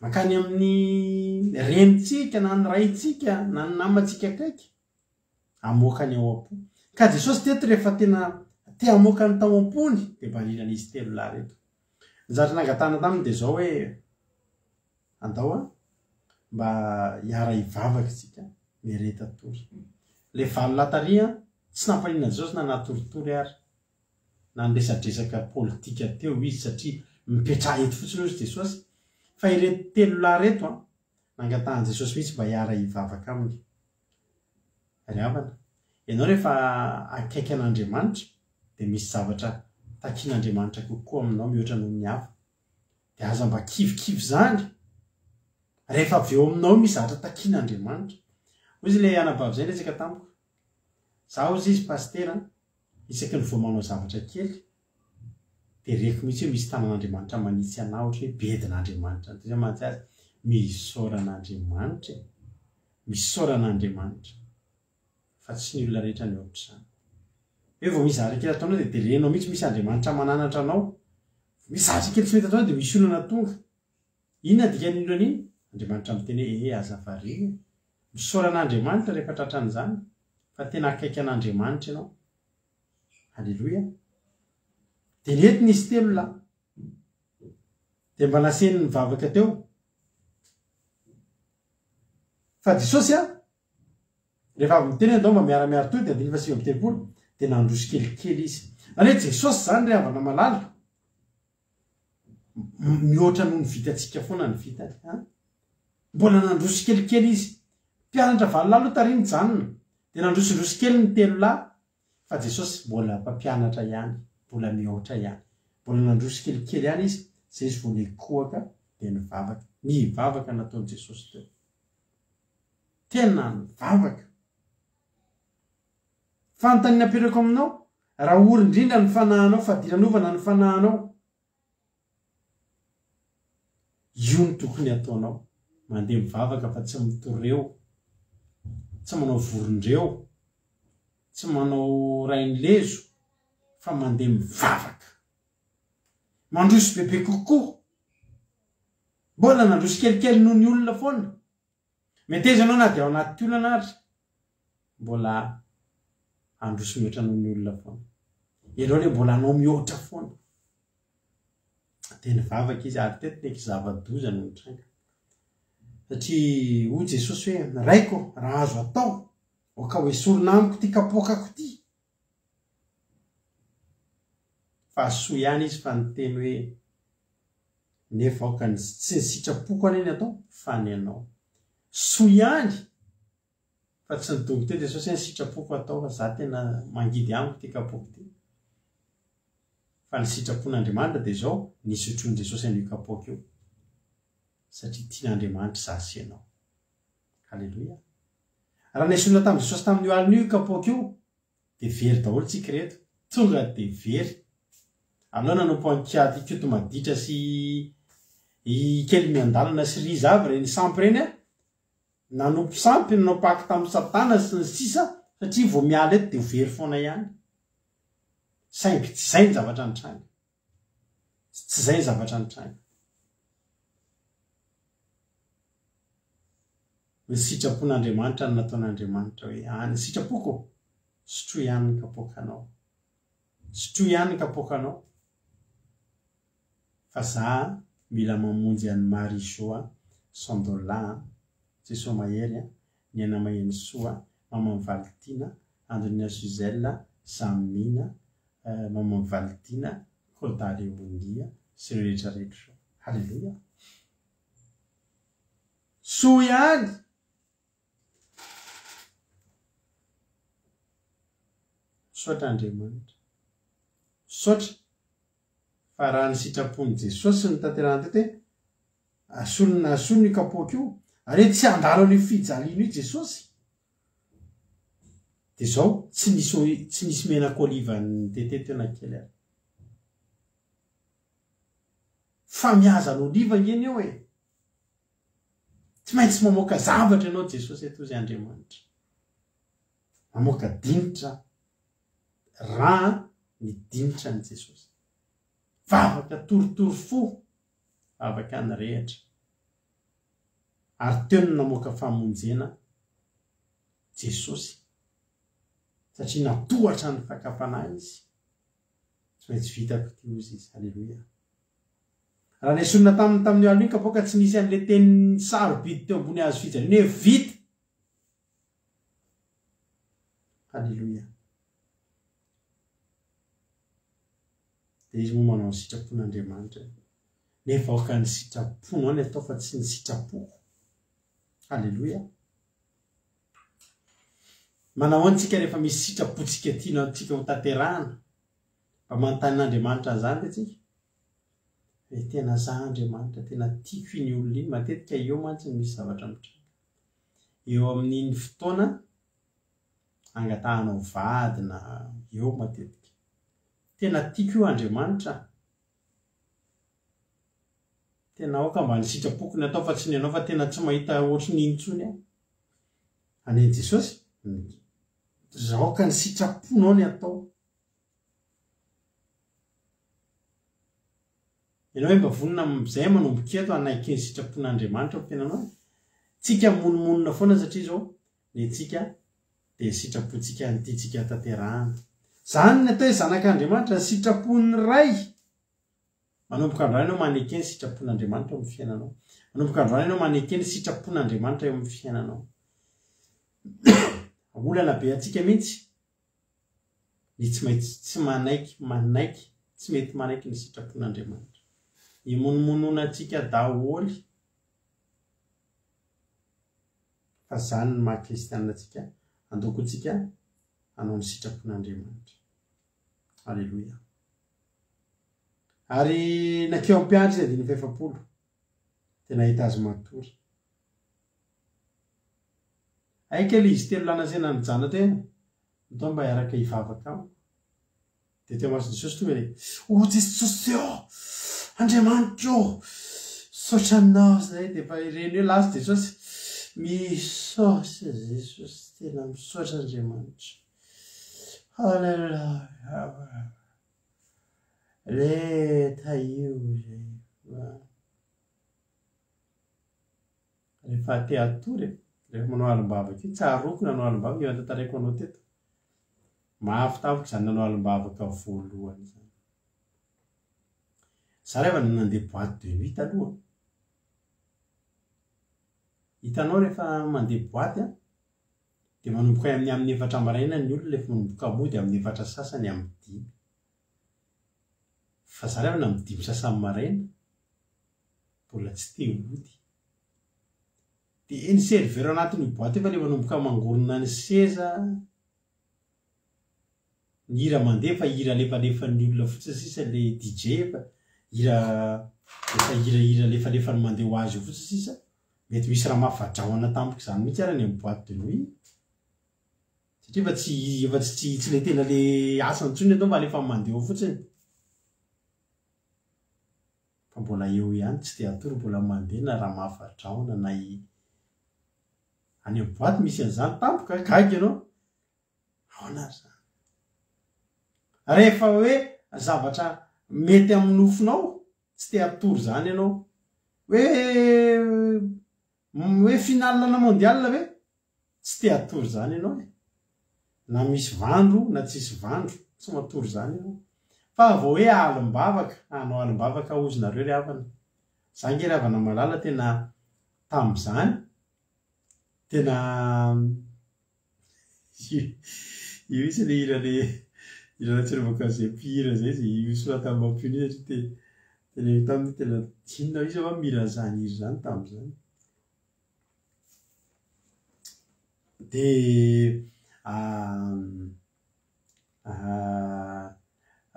mankany amin'ny renintsika na ny raintsika na ny namantsika akaiky hamoaka ny ao am-po. Ka Jesosy teto rehefa tena te hamoaka ny tao am-pony dia mba nilan'izy telolahy ireto. Ny zavatra nangatahana taminy dia izao hoe andao an, mba hiara-hivavaka isika, miareta tory. Ilay valolahy tary an, tsy nampaninona an'i Jesosy na natoritory ary. na niresadresaka politika teo izy satria mipetraha eto fotsiny hozy Jesosy fa ireto telolahy ireto an nangatahan'i Jesosy mihitsy mba hiara hivavaka aminy. Ry havana, ianao rehefa akaiky an'Andriamanitra dia misy zavatra takian'Andriamanitra kokoa aminao mihoatra noho ny hafa. Dia aza mba kivikivy izany rehefa avy eo aminao misy zavatra takian'Andriamanitra. Hoy izy ilay anabavy izay niresaka tamiko, za hozy izy pasitera an, Isaky ny vao manao zavatra kely dia reko mihitsy hoe misy tanan'Andriamanitra manitsy anah ohatra hoe bedin'Andriamanitra toy izay mantsy azy misaora an'Andriamanitra e! Misaora an'Andriamanitra fa tsy ny olona rehetra ny ohatr'izany. Hoe vao misy zavatra kely ataonao dia dia renao mihitsy misy Andriamanitra mananatra anao. Vao misy zavatra kely tsy mety ataonao dia misy olana tonga. Inona ny dikan'iny olana iny? Andriamanitra miteny hoe ee aza variana e! Misaora an'Andriamanitra rehefa tratran'izany fa tena akaiky an'Andriamanitra ianao. Aleloia. Dia nentina izy telolahy. Dia mba naseny nivavaka teo. Fa Jesosy a, rehefa avy niteny hoe ndao mba miara-miaro toy dia andininy faha 39 dia nandroso kelikely izy. Zany hoe Jesosy izany ry havana malala, mihoatra noho ny vitantsika foana ny vitany an! Mbola nandroso kelikely izy. Mpianatra valolahy aloha tary nijanona, dia nandrosondroso kely ny telolahy, fa Jesosy mbola mpampianatra ihany, mbola mihoatra ihany. Mbola nandroso kelikely ihany izy, zay izy vao nikohaka dia nivavaka. Nivavaka nataon'i Jesosy teo. Tena nivavaka. Fanontaniana apetrako aminao, raha ory indrindra ny fanahinao, fadiranovana ny fanahinao, io no tokony hataonao, mandeha mivavaka fa tsy mitoreo, tsy manao vorondreo, tsy manao rainilezo fa mandeha mivavaka. Mandroso bebe kokoa. Mbola nandroso kelikely noho ny olona foana. Meteza ianao na dia ao anaty olana ary mbola handroso mihoatra noho ny olona foana. Ianao le mbola hanao mihoatra foana. Dia nivavaka izy ary teto ny zava-doza no nitranga. Satria hoy Jesosy hoe, Raiko, raha azo atao, aoka ho esorina amiko ity kapoakako ity. Fa soa ihany izy fa niteny hoe, Nefa aoka ny tsy ny sitrapoko anie ny atao fa ny anao. Soa ihany fa tsy nidongy teo Jesosy hoe ny sitrapoko atao fa za tena mangidy amiko ity kapoaka ity. Fa ny sitrapon'Andriamanitra dia izao, nisotroin'i Jesosy an'io kapoaka io satria tian'Andriamanitra izaho sy ianao. Haleloia. Raha nesorina tamin'i Jesosy tamin'io alina io io kapoaka io Dia very daholo tsika ireto. Tonga dia very. Aleo nanompo an'i Kiady Ikoto Maditra sy i Kely Miandalana sy ry iza avy ireny sampy ireny a. Nanompo sampy, nanao pacte tamin'i Satana sy ny sisa. Satria vao miala eto dia ho very foana ihany. Saingy tsy izay ny zavatra nitranga. Tsy izay ny zavatra nitranga. Ny sitrapon'Andriamanitra no nataon'Andriamanitra hoe, ah, ny sitrapoko, sotroy ihany ny kapoakanao. Sotroy ihany ny kapoakanao. Fa za mila mamonjy an'i Marie Jo a, Sandola a, Jesoa Mahery a, Niaina Mahenosoa, Maman'i Valitiana, Andonina Suzelle, Zamina, Maman'i Valitiana, Koda Leonia, sy ireo rehetra rehetra ireo. Haleloia! Soa ihany! Misaotra Andriamanitra. Misaotra fa raha ny sitrapon'i Jesosy no tanterahana teto hoe asolona asolona io kapoaka io ary hoe tsy handalo an'io fijaliana io Jesosy dia izao tsy nisy tsy nisy menaka oliva nitete teo na kely ary. Famiazana oliva ange ny eo e. Tsy maintsy mamoaka zavatra ianao Jesosy eto hozy Andriamanitra. Mamoaka dinitra raha ny dinitra an'i Jesosy. Vavaka torotoro fo, vavaka nirehitra. Ary teo no namoaka famonjena Jesosy. Satria natohatra ny fakam-panahy izy. Tsy maintsy vitako ity hozy izy. Aleloia. Raha nesorina taminy tamin'io alina io ny kapoaka tsy nisy an'ilay teny sarobidy teo ambony hazo fijaliana hoe vita. Haleloia. Dia izy moa manao ny sitrapon'Andriamanitra. Nefa aoka ny sitraponao ny atao fa tsy ny sitrapoko. Haleloia. Manahoana tsika rehefa misy sitrapontsika tiana antsika ho tanterahana? Mba manontany an'Andriamanitra an'izany ve tsika? Hoe tena za Andriamanitra, tena tiako iny olona iny, matetika eo mantsy no misy zavatra mitranga. Eo amin'iny fotoana angatahanao vady na eo matetika. Tena tiako io Andriamanitra a! Tena aoka mba ny sitrapoko ny atao fa tsy ny anao fa tena tsy mahita ohatry ny intsony aho. Any an'i Jesosy? Aoka ny sitraponao ny atao. Ianao ve mba vonona amin'izay manomboka eto hanaiky ny sitrapon'Andriamanitra amin'ny fiainanao e? Tsika mimonomonona foana satria izao ny antsika dia ny sitrapontsika no tiantsika tanterahana. Izany ny atao hoe zanak'Andriamanitra, ny sitrapon'ny Ray. Manomboka androany ianao maneke ny sitrapon'Andriamanitra eo amin'ny fiainanao. Manomboka androany ianao maneke ny sitrapon'Andriamanitra eo amin'ny fiainanao. Olana be antsika mihitsy ny tsy maintsy tsy manaiky manaiky tsy mety manaiky ny sitrapon'Andriamanitra. Imonomonona antsika daholo fa zany ny maha kristianina antsika, andao koa tsika hanao ny sitrapon'Andriamanitra. Aleloia. Ary nankeo amin'ny mpiandry izy andininy fahefapolo dia nahita azy matory. Hay kely izy telo lahy nasaina nijanona teo e, ndao mba hiaraka hivavaka amiko. Dia teo imason'i Jesosy tonga dia, O Jesosy ô! Andriamanitra ô! Misaotra Anao izahay. Dia efa ireny hoe lasa Jesosy, misaotra Jesosy, tena misaotra Andriamanitra. Haleloia. Le tahio izay. Rehefa te hatory e, rehefa manao alim-bavaka io, tsaroako nanao alim-bavaka, efa notantaraiko anao teto. Mafy tamiko izany nanao alim-bavaka voalohany izany. Za rehefa nandeha boite de nuit taloha. Hitanao rehefa mandeha boite an, dia manomboka amin'ny amin'ny efatra maraina ny olona efa manomboka mody amin'ny efatra sasany amin'ny dimy. Fa za rehefa amin'ny dimy sasany maraina, mbola tsy te hody. Dia ny serveur anatin'io boite io efa le manomboka mangorona ny seza, ny hira mandeha fa hira alefalefan'ny olona fotsiny sisa le DJ efa hira efa hirahira alefalefany mandeha ho azy eo fotsiny sisa, mety misy ramafadrahona tampoka izany mihitsy ary any amin'ny boite de nuit, satria efa tsy efa tsy tsy le tena le asany intsony atao fa alefany mandeha eo fotsiny. Fa mbola eo ihany tsy te hatory mbola mandeha na ramafadrahona na i any amin'ny boite misy an'izany tampoka gaga ianao. Ahoana ary izany? Rehefa hoe zavatra mety amin'ny nofinao, tsy te hatory izany ianao. Hoe hoe finale na mondial ve? Tsy te hatory izany ianao e. Na misy vandro na tsisy vandro, tsy matory izany ianao. Fa vao hoe alim-bavaka, hanao alim-bavaka hozy nareo ry havana. Za nge ry havana malala tena tamin'izany, tena Io mihitsy le hira le hira nahatsiarovako an'izay mpihira zay zay io soratany mampionona io satria te teneniko taminy tena inona izy hoa mihira an'izany hira izany tamin'izany. De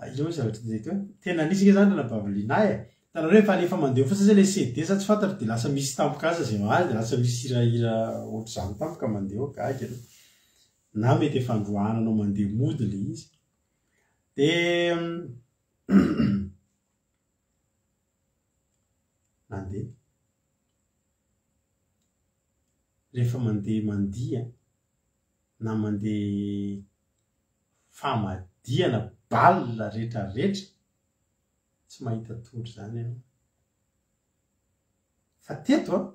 Ino moa zavatra teneniko teo? Tena nisy ange zany ranabavy Lina e! Hitanareo efa alefa mandeha fotsiny zay le CD sa tsy fantatro de lasa misy tampoka aza zay mahazo de lasa misy hirahira ohatr'izany tampoka mandeha eo, gaga ianao. Na mety efa androananao mandeha mody le izy. De nandeha. Rehefa mandeha mandihy na mandeha famadihana bal retraretra tsy mahita tory zany ianao fa teto an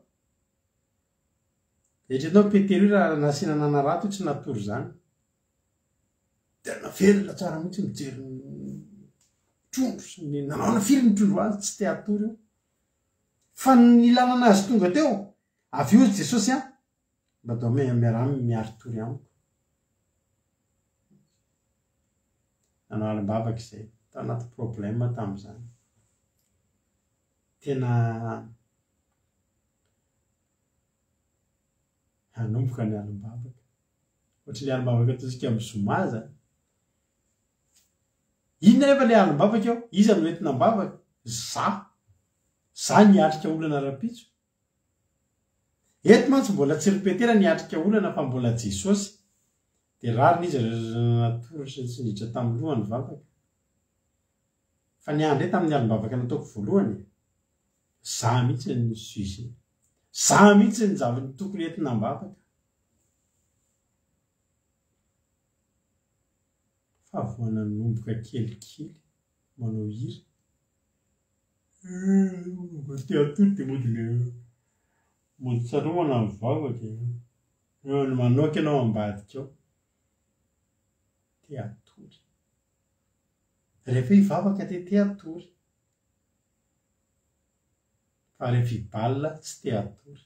eritreretinao Petera io raha nasiana nanarato io tsy natory zany tena velona tsara mihitsy mijery ny trondro sy ny nanaona firy ny trondro azy tsy te hatory io fa ny nilanana azy tonga teo avy eo Jesosy an Mba dao miaraha miari-tory amiko. Nanao alim-bavaka izay. Tao anaty problème tamin'izany. Tena hanomboka ny alim-bavaka. Ohatran'ny alim-bavaka ataontsika amin'ny zoma izany. Inona anefa ilay alim-bavaka eo? Iza no entina am-bavaka? Za. Za niatrika olana rahampitso. Eto mantsy mbola tsy ry Petera niatrika olana fa mbola Jesosy. Dia rariny izy natory sy tsy niditra tamin'ny lohany vavaka. Fa ny ahy indray tamin'ny alim-bavaka nataoko voalohany e, za mihitsy ny sujet. Za mihitsy ny zavatra tokony entina am-bavaka. Fa vao nanomboka kelikely manao hira. Te hatory dia mody mody tsarovana ny vava dia eo ny manoaka ianao ambadika ao. Te hatory. Rehefa hivavaka dia te hatory. Fa rehefa hibalina tsy te hatory.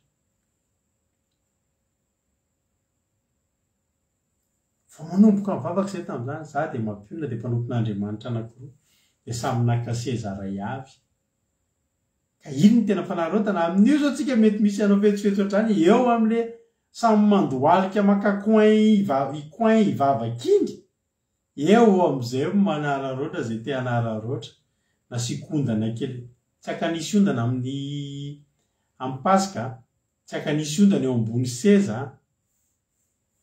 Vao manomboka mivavaka izay tamin'izany, izaho dia mampionona dia mpanompon'Andriamanitra anankiroa dia samy naka seza iray avy. Ka iny no tena fanararaotana, amin'io izao tsika mety misy hanao fetsifetsy ohatr'izany eo amin'le samy mandohalika maka coin coin hivavaka iny, eo amin'izay manararaotra izay te hanararaotra, nasiako ondana kely, tsy haka-nisy ondana amin'ny amin'ny paska, tsy haka-nisy ondana eo ambony seza an.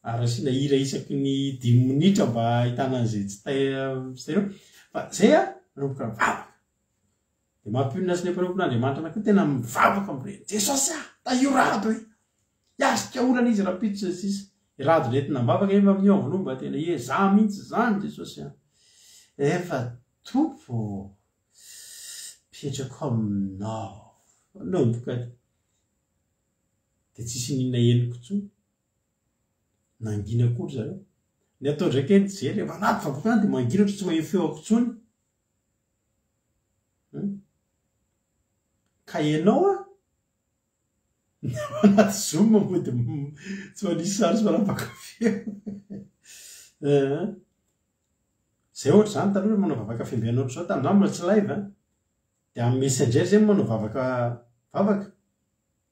Ary asiana hira isaky ny dimy minitra mba ahitana an'izay tsy tay tsy tay fa zay a manomboka mivavaka de mampionona sy ny mpanompon'Andriamanitra anankiroa tena mivavaka amle Jesosy a tahio rado e hiatrika olana izy rahampitso sy ny sisa i rado nentina am-bavaka nefa amin'io avy mba tena ie za mihitsy zany Jesosy a efa Tompo ô mipetrako aminao manomboka de tsisy n'inona henoko intsony Nangina koa ry zareo. Ny atao ndraiky eny tsy zay, rehefa anaty vavaka any dia mangina ohatry tsy maheno feo ako intsony. Hum. Ka ianao an, anaty zoom mody tsy manisy sary sy manapaka feo. Eeh. Zay ohatry zany taloha rehefa manao vavaka fiambenana ohatry zao, tamin'izany mbola tsy live an, dia amin'ny messenger zay manao vavaka vavaka.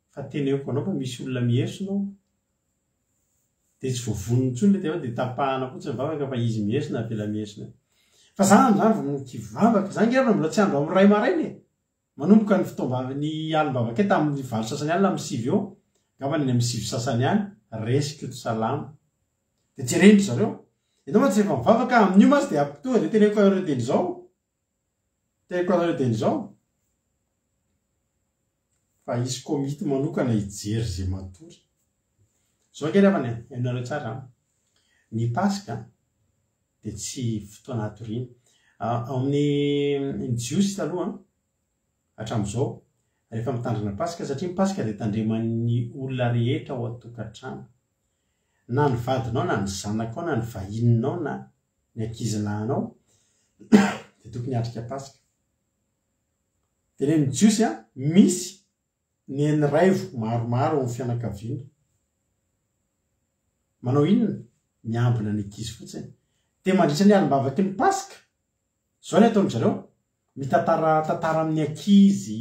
Fa teneniko anao fa misy olona mihesona ao dia tsy voavonona intsony ilay tena dia tapahana fotsiny ny vavaka fa izy mihesona avela mihesona eo. Fa za amin'izany vao manomboka hivavaka, za nge mbola tsy andro amin'ny iray maraina e! Manomboka ny fotoam-bava ny alim-bavaka tamin'ny valo sasany alina amin'ny sivy eo, angambany any amin'ny sivy sasany any, resy Koto Salama. Dia jerendry zareo. Ianao mantsy rehefa mivavaka amin'io mantsy dia tonga dia teneniko anareo dieny izao. Teneniko anareo dieny izao. Fa hisy komity manokana hijery izay matory. Izao ange ry havana e, hainareo tsara an. Ny Paska. Dia tsy fotoana hatoriana. Ao amin'ny ny Jiosy taloha, hatramin'izao, rehefa mitandrina Paska, satria ny Paska dia tandreman'ny olona rehetra ao an-tokantrano. Na ny vadinao, na ny zanakao, na ny vahininao, na ny ankizilahinao, dia tokony hiatrika Paska. Tenenin'ny Jiosy, misy Neniraivo maromaro ao amin'ny fianakaviana. Manao inona? Miambina ny ankizy fotsiny. Dia mandritra ny alim-bavaky ny Paska, izao ny ataon-dry zareo, mitantara tantara amin'ny ankizy,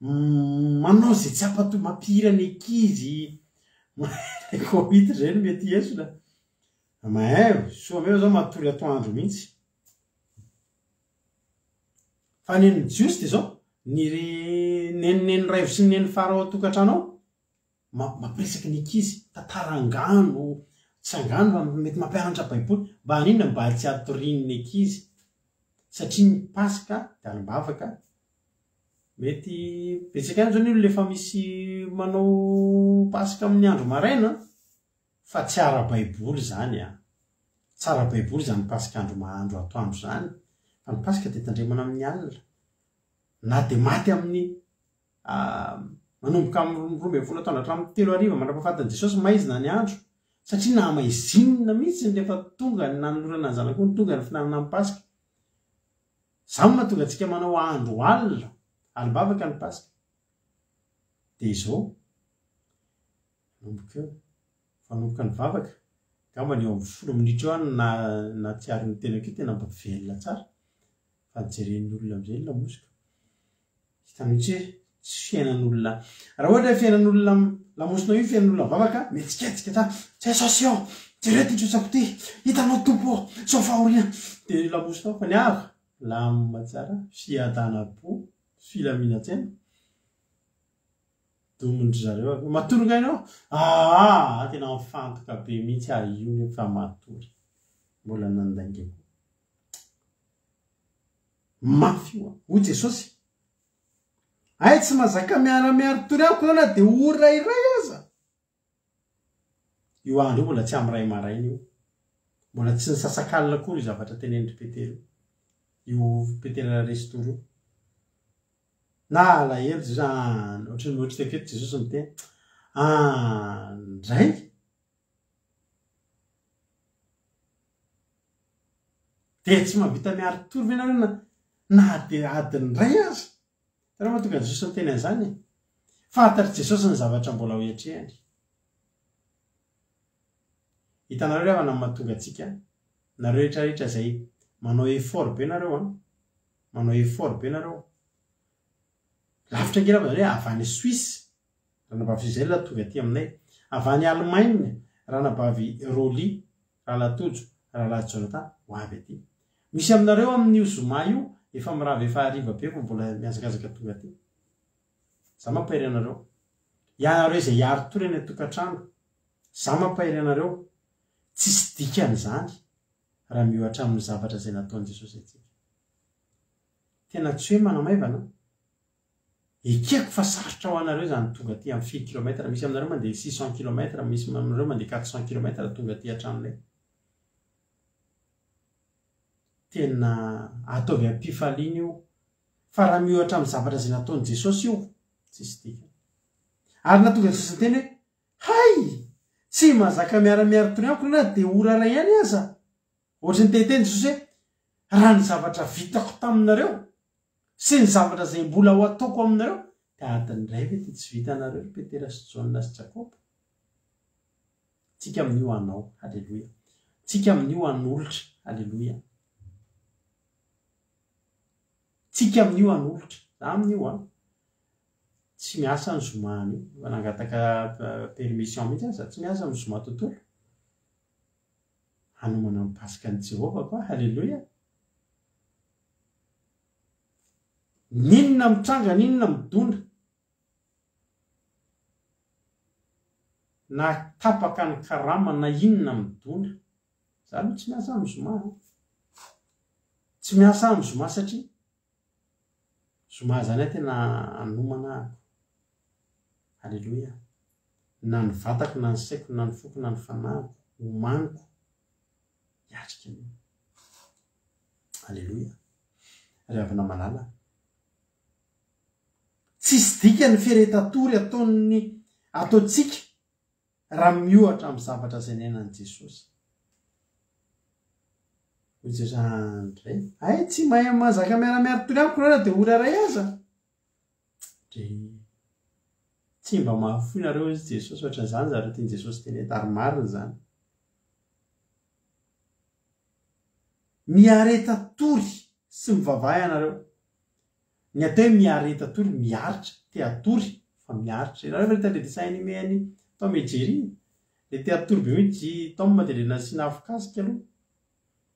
manao izay tsy hampatory, mampihira ny ankizy, ilay komity izay no mety hiesona. Mahay, soa ameo izao matory atoandro mihitsy. Fa ny an'ny Jiosy dia izao, ny neny neny raivo sy ny neny fara ao an-tokantrano ao, mampiresaka ny ankizy, tantara angano, tsy angano fa mety mampianatra baiboly, mba haninona? Mba tsy hatorian'ny ankizy, satria ny Paska dia alim-bavaka, mety betsaka ihany izao ny olona efa misy manao Paska amin'ny andro maraina, Fa tsy ara-baiboly izany an! Tsy ara-baiboly izany Paska andro mahandro atoandro izany, fa ny Paska dia tandremana amin'ny alina. Na dia maty amin'ny manomboka amin'ny 12 atoandro hatramin'ny telo hariva mandra-pahafatin'i Jesosy maizina ny andro, satria nahamaizinina mihitsy rehefa tonga ny nanolorana ny Zanak'ondry, tonga ny fihinanana ny Paska. Izany no mahatonga antsika manao andro alina, alim-bavaka ny Paska. Dia izao. Nanomboka eo, vao nanomboka nivavaka, angambany eo amin'ny folo minitra eo aho no nahatsiaro ny tenako hoe tena mba velona tsara, fa nijeren'ny olona amin'izay ny lamosiko. Hita mihitsy hoe tsy fiainan'olona, raha ohatra hoe fiainan'olona, lamosinao io fiainan'olona mivavaka, mihetsiketsika tsara, Jesosy ô, jereo ity trotsako ity, hitanao Tompo ô, izao fahoriana, dia ny lamosinao, fa ny ahako, lamina tsara, fiadanam-po, filaminan-tsaina. Domin-dry zareo avy eo. Matory nga ianao? Aa! Tena mifantoka be mihitsy aho io nefa matory. Mbola nandainga koa. Mafy io an. Hoy Jesosy, Hay tsy mazaka miara-miari-tory amiko ianao na dia ora iray aza. Io andro io mbola tsy amin'ny iray maraina io. Mbola tsy nisasakalina akory io zavatra tenenin-dry Petera io. Io Petera Restory io. Nalahelo Jesosy, ah, ohatran'ny ohatry teto eto Jesosy miteny, ah, ndray. Dia tsy mahavita miari-tory ve nareo na, na dia adiny iray aza? Hitanareo mahatonga an'i Jesosy niteny an'izany e? Fantatr'i Jesosy ny zavatra mbola ho hiatrehany. Hitanareo ry havana ny mahatonga antsika, nareo rehetra rehetra izay manao effort be nareo an, manao effort be nareo. Lavitra ange ravana hoe avy any Suisse, ranabavy Gisèle tonga aty aminay. Avy any Allemagne, ranabavy Rolly, rahalahy Tojo, rahalahy Jonathan ho avy aty. Misy aminareo amin'io zoma io efa mirava efa hariva be vao mbola mihazakazaka tonga aty. Za mampahery anareo. Ianareo izay hiari-tory any an-tokantrano, za mampahery anareo, tsisy dikany izany raha miohatra amin'ny zavatra izay nataon'i Jesosy antsika. Tena tsy hoe manamaivana an. Ekeko fa sarotra ho anareo izany tonga aty amin'ny firy kilomètre, misy aminareo mandeha 600 kilomètre, misy aminareo mandeha 400 kilomètre tonga aty an-tranonay. Tena ataovy am-pifaliana io fa raha miohatra amin'ny zavatra izay nataon'i Jesosy io, tsisy dikany. Ary nahatonga Jesosy niteny hoe, Hay! Tsy mahazaka miara-miari-tory amiko na dia ora iray ihany aza. Ohatry ny te-hiteny Jesosy hoe, Raha ny zavatra vitako taminareo sy ny zavatra izay mbola ho ataoko aminareo, dia adiny iray ve dia tsy vitanareo ry Petera sy Jaona sy Jakoba? Tsika amin'io hanao. Haleloia. Tsika amin'io hanolotra. Haleloia. Tsika amin'io hanolotra. Za amin'io an. Tsy miasa ny zoma anio. Efa nangataka permission mihitsy aho, za tsy miasa amin'ny zoma tontolo. Hanomana ny Paskan'i Jehovah koa. Haleloia. N'inona mitranga, n'inona midona. Na tapaka ny karama na inona midona. Za aloha tsy miasa amin'ny zoma an. Tsy miasa amin'ny zoma satria zoma zany aho tena hanomana ahako. Aleloia. Na ny vatako na ny saiko na ny foko na ny fanahiko, omaniko hiatrika an'io. Aleloia. Ry havana malala. Tsisy dikany ny firehetatory ataon'ny ataontsika raha miohatra amin'ny zavatra izay niainan'i Jesosy. Hoy Jesosy, André, hay tsy mahay mahazaka miara-miaritory amiko nareo na dia ora iray aza. Ndry. Tsy mba mahafoy nareo hoy Jesosy, ohatran'izany zareo tian'i Jesosy tenenina, ary marina izany. Miareta tory sy mivavaha ianareo. Ny atao hoe miareta tory, miaritra, te hatory fa miaritra. Ianareo ve nahita le dessin animé an'i Tom et Jerry? Le te hatory be mihitsy i Tom dia le nasiana afokasika aloha.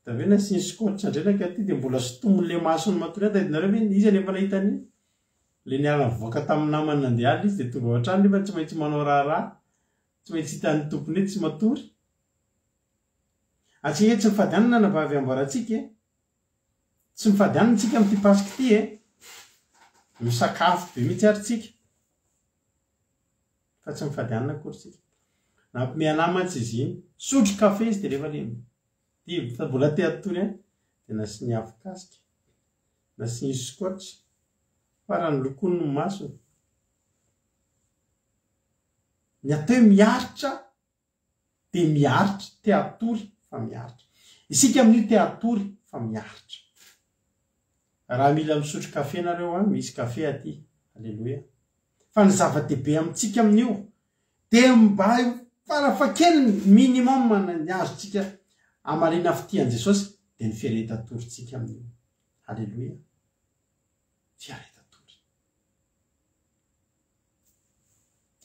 Dia avy eo nasiany scotch indray nankaty dia mbola sintomin'le masony matory ihany. Tadidinareo ve iny? Iza no efa nahita an'iny? Le niara-nivoaka tamin'ny namany nandeha alina izy dia tonga ao an-trano nefa tsy maintsy manao raharaha, tsy maintsy hitan'ny tompony hoe tsy matory. Antsika ange tsy mifady hanina anabavy amboarantsika e! Tsy mifady hanina tsika amin'ity Paska ity e! Misakafo be mihitsy ary tsika. Fa tsy mifady hanina akory tsika. Nampime anah mantsy izy iny. Nisotro kafe izy dia rehefa le dia mbola te hatory ihany dia nasiany afokasika, nasiany scotch, farany lokoiny ny masony. Ny atao hoe miaritra dia miaritra, te hatory fa miaritra. Isika amin'io te hatory fa miaritra. Raha mila misotro kafe nareo an, misy kafe aty. Aleloia. Fa ny zava-dehibe amintsika amin'io dia mba farafahakeliny, minimum ny azontsika hamaliana fitia an'i Jesosy dia ny fiaretan-torintsika amin'io. Aleloia. Fiaretan-tory.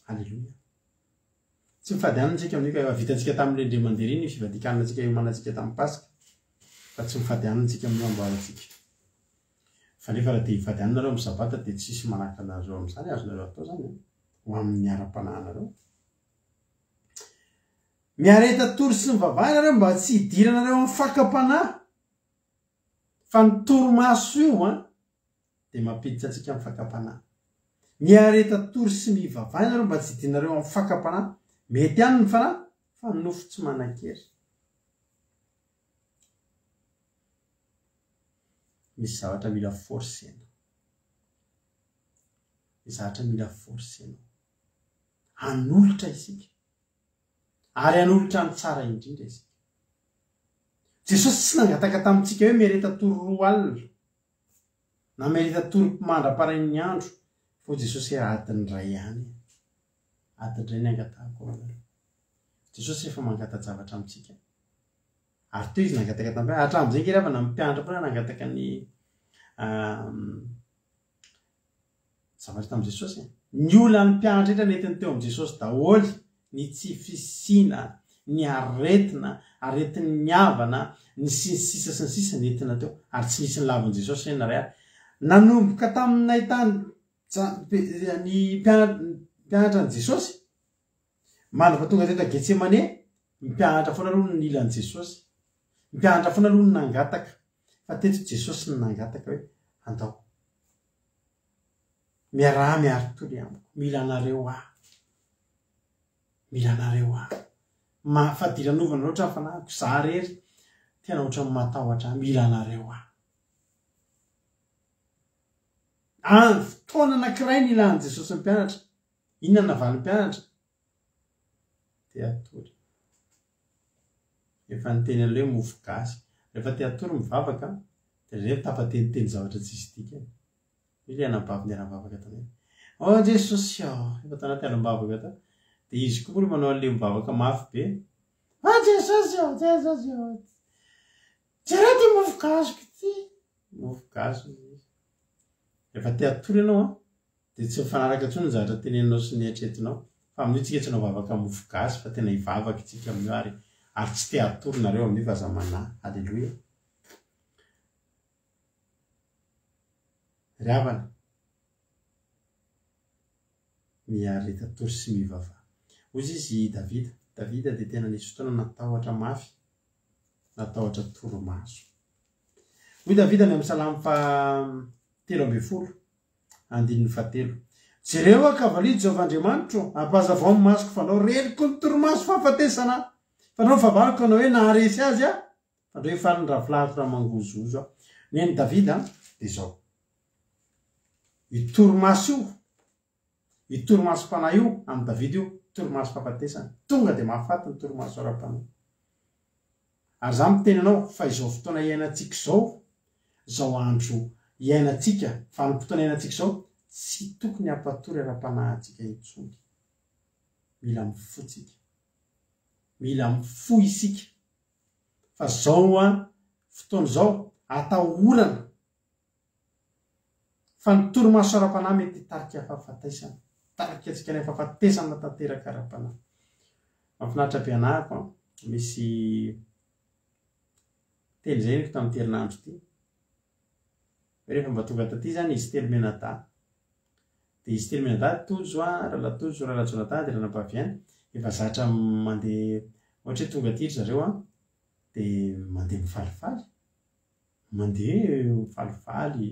Aleloia. Tsy mifady hanina isika amin'io ka efa vitantsika tamin'ilay indray mandeha iny ny fivadikanina antsika hiomanantsika tamin'ny Paska fa tsy mifady hanina isika amin'io amboarantsika. Fa nefa raha te hifady hanina nareo amin'ny Sabata dia tsisy manakana anareo amin'izany, azonareo atao izany an, ho amin'ny ara-panahinareo. Miareta tory sy mivavaha ianareo mba tsy hidiranareo amin'ny fakam-panahy. Fa ny torimaso io an, dia mampiditra antsika amin'ny fakam-panahy. Miareta tory sy mivavaha ianareo mba tsy hidinareo amin'ny fakam-panahy. Mety ihany ny fanahy, fa ny nofo tsy manan-kery. Misy zavatra mila forcena. Misy zavatra mila forcena. Hanolotra isika. Ary hanolotra ny tsara indrindra isika. Jesosy tsy nangataka tamintsika hoe miareta tory roa alina. Namerita tory mandra-parain'ny andro vao Jesosy hoe adiny iray ihany. Adiny iray ny angatahako aminareo. Jesosy efa mangata-javatra amintsika. Ary teo izy nangataka tamin'ny mpianatra. Hatramin'izay ange ry havana ny mpianatra foana nangataka ny Zavatra tamin'i Jesosy e. Ny olan'ny mpianatra rehetra nentiny teo amin'i Jesosy daholo, ny tsy fisiana, ny aretina, aretin'ny havana, ny sy ny sisa sy ny sisa nentina teo, ary tsy nisy nilavin'i Jesosy ireny na iray ary. Nanomboka tamin'ny nahitany ny mpianatra an'i Jesosy, mandra-pahatonga tonga teto Getsemane, ny mpianatra foana aloha no nila an'i Jesosy. Ny mpianatra foana aloha no nangataka, fa teto Jesosy no nangataka hoe, andao. Miaraha miaritory amiko. Mila anareo aho. Mila anareo aho. Mahafadiranovana loatra ny fanahiko. Za rery tena ohatran'ny matahotra ahy. Mila anareo aho. Any fotoana anankiray nilan'i Jesosy ny mpianatra. Inona no navalin'ny mpianatra? Te hatory. Efa niteny an'ilay hoe mofo gasy. Rehefa te hatory mivavaka dia indraindray mitapateniteny zavatra tsisy dikany. Hoy ilay anabavy niara-nivavaka taminy. Oh Jesosy ô! Efa tao anaty alim-bavaka tao. Dia izy koa moa manao an'ilay mivavaka mafy be. Oh Jesosy ô! Jesosy ô! Jereo ity mofo gasiko ity. Mofo gasy hoy izy. Rehefa te hatory ianao an, dia tsy mifanaraka intsony ny zavatra teneninao sy ny eritreretinao. Fa amin'io tsika tsy hanao vavaka mofo gasy fa tena hivavaka isika amin'io ary ary tsy te hatory nareo amin'io fa aza manahy. Aleloia. Ry havana, miareta tory sy mivavaha. Hoy izy i Davida. Davida dia tena nisy fotoana natahotra mafy, natahotra torimaso. Hoy Davida any amin'ny Salamo faha 13, andininy fahatelo. Jereo aho ka valio Jehovah Andriamanitro, ampahazavao ny masoko, fandrao reniko ny torimaso fahafatesana aho. Fandrao ny fahavaloko hanao hoe naharesy azy aho, fandrao hifaly ny ravilahiko raha mangozohozo aho. Ny an'i Davida dia izao. Io torimaso io, io torimasom-panahy io, amin'i Davida io, torimasom-pahafatesana. Tonga dia mahafaty ny torimaso ara-panahy. Ary izaho miteny anao fa izao fotoana iainantsika izao, izao andro iainantsika, vanim-potoana iainantsika izao, tsy tokony hampatory ara-panahy antsika intsony. Mila mifoha tsika. Mila mifoha isika. Fa izao fotoana izao, atahorana fa ny torimaso ara-panahy mety hitarika fahafatesana. Hitarika antsika any amin'ny fahafatesana tanteraka ara-panahy. Mahafinaritra be anahako an. Misy teny izay henoko tamin'ity herinandro ity. Hoe rehefa mba tonga taty izany izy telo mianadahy. Dia izy telo mianadahy, Tojo an, Rahalahy Tojo, Rahalahy Jonathan dia Ranabavy Aina, efa zatra mandeha, ohatra hoe tonga aty ry zareo an, dia mandeha mifalifaly. Mandeha mifalifaly,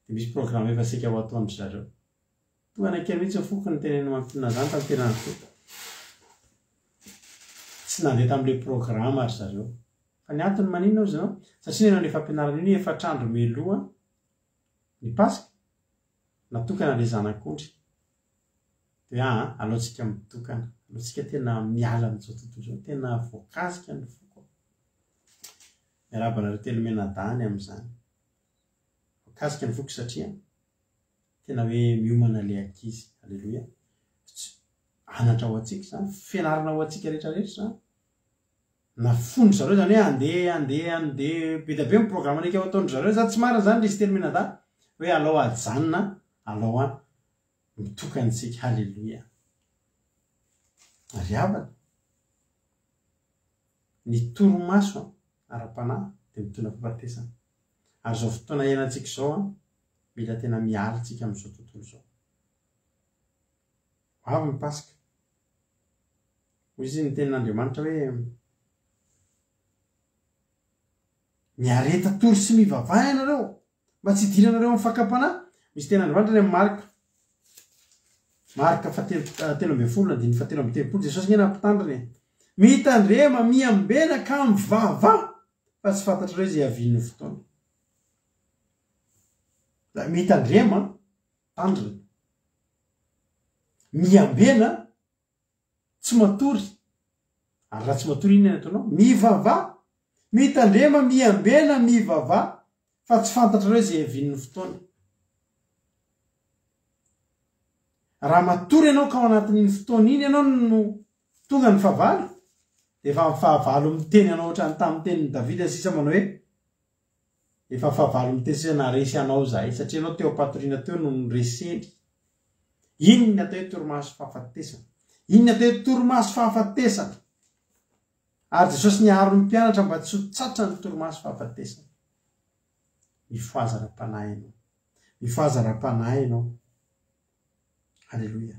dia misy programme efa saika ho ataon-dry zareo. Tonga nankeny mihitsy ny foko nitenen'i Mampionona an'izany tamin'ity herinandro ity. Tsy nandeha tamin'ilay programme ry zareo. Fa ny antony maninona hozy ianao? Satria nanao an'io fampianarana io ny efatr'andro mialoha ny Paska, natokana ilay zanak'ondry. Dia hoe aa, aleo tsika mitokana, aleo tsika tena miala amin'izao tontolo izao, tena voakasika ny foko. Miarahaba anareo telo mianadahy ny amin'izany. Voakasika ny foko satria tena hoe miomana ilay ankizy. Aleloia. Anatra ho antsika izany, fianarana ho antsika rehetra rehetra izany. Nafoin-dry zareo izany hoe andeha andeha andeha be dia be ny programme naika ho ataon-dry zareo izany, tsy marina izany ry izy telo mianadahy hoe alao ajanona, alao an mitokana isika. Haleloia. Ry havana, ny torimaso ara-panahy dia mitondra fahafatesana. Ary izao fotoana iainantsika izao an, mila tena miala tsika amin'izao tontolo izao. Ho avy ny Paska. Hoy izy ny tenin'Andriamanitra hoe, Miareta tory sy mivavaha ianareo, mba tsy hidiranareo amin'ny fakam-panahy. Misy tenin'Andriamanitra any amin'ny Marka. Marka fahatelo 13 andininy fahatelo amby telopolo. Jesosy nge nampitandrina e. Mitandrema, miambena ka mivavaha, fa tsy fantatrareo izay hiavian'ny fotoana. Mitandrema, tandrina. Miambena, tsy matory. Ary raha tsy matory inona ny ataonao? Mivavaha! Mitandrema, miambena, mivavaha, fa tsy fantatrareo izay hiavian'ny fotoana. Raha matory ianao ka ao anatin'iny fotoana iny ianao no tonga ny fahavalo, dia efa ny fahavalo miteny anao ohatran'ny tamin'ny tenin'i Davida sisa manao hoe, Efa fahavalo miteny naharesy anao izahay satria ianao teo am-patoriana teo no noreseny. Iny ny atao hoe torimaso fahafatesana. Iny ny atao hoe torimaso fahafatesana. Ary Jesosy niaro ny mpianatra mba tsy ho tratra ny torimaso fahafatesana. Mifohaza ara-panahy ianao. Mifohaza ara-panahy ianao. Aleloia.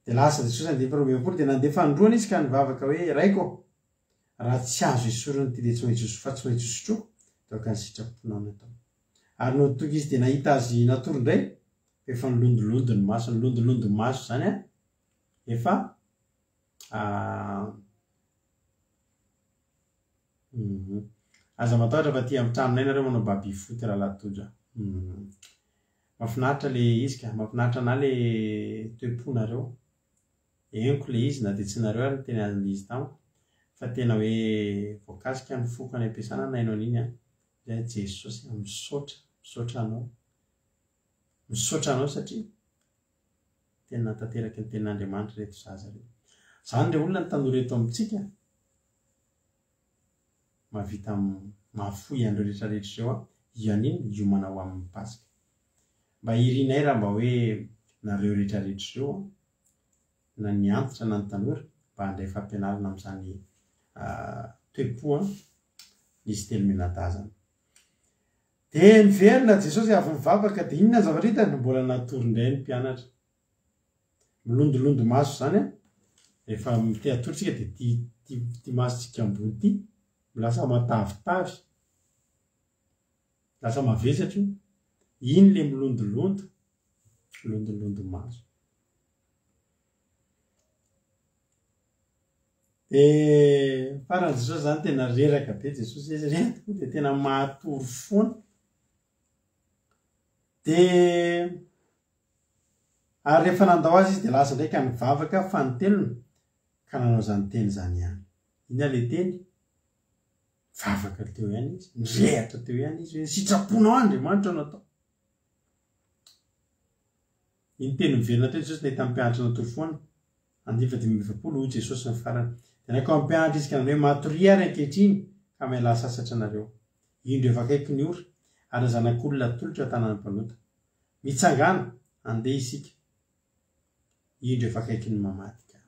Dia lasa Jesosy nandefa 62 dia nandefa androany izy ka nivavaka hoe, Raiko ô, Raha tsy azo esorina ity dia tsy maintsy fa tsy maintsy hosotroiko, dia aoka ny sitraponao no atao. Ary nony tonga izy dia nahita azy natory indray, fa efa nilondolondo ny masony, nilondolondo ny maso izany an, efa Aza matahotra fa aty amin'ny tranonay nareo manao baby foot rahalahy Tojo a. Mahafinaritra le izy ka, mahafinaritra anah le toe-ponareo. Henoko le izy na dia tsy nareo ary niteny anle izy tamiko fa tena hoe voakasika ny foko any ampiasana naino an'iny an, zay Jesosy a misaotra misaotra anao misaotra anao satria tena tanteraky ny tenin'Andriamanitra ireto zaza ireto. Zany re olona ny tanora eto amintsika mahavita mahafoy an'ireo rehetra rehetra ireo an, hianino hiomana ho amin'ny Paska. Mba irinay raha mba hoe nareo rehetra rehetra ireo an, na ny antitra na ny tanora mba handray fampianarana amin'izany toe-po an, nisy telo mianadahy zany. Dia niverina Jesosy avy nivavaka dia inona ny zavatra hitany? Mbola natory indray ny mpianatra. Milondolondo maso izany an, rehefa te hatory tsika dia ity ity ity masontsika ambony ity lasa matavitavy. Lasa mavesatra io. Iny le milondolondo, milondolondo maso. Dia farany Jesosy zany tena reraka be Jesosy izy reraka tokoa dia tena matory foana. Dia ary rehefa nandao azy izy dia lasa indray ka nivavaka fanintelony ka nanao izany teny izany ihany. Inona ilay teny? Nivavaka teo ihany izy, nirehatra teo ihany izy hoe ny sitraponao Andriamanitra no atao. Iny teny miverina teo Jesosy nahita ny mpianatra natory foana. Andininy faha-45, Hoy Jesosy ny farany. Dia nankao amin'ny mpianatra izy ka nanao hoe, Matoria àry ankehitriny, ka mialà sasatra nareo. Indro efa akaiky ny ora, ary ny Zanak'olona atolotra eo an-tanan'ny mpanota. Mitsangàna, andeha isika. Indro efa akaiky ny mamadika.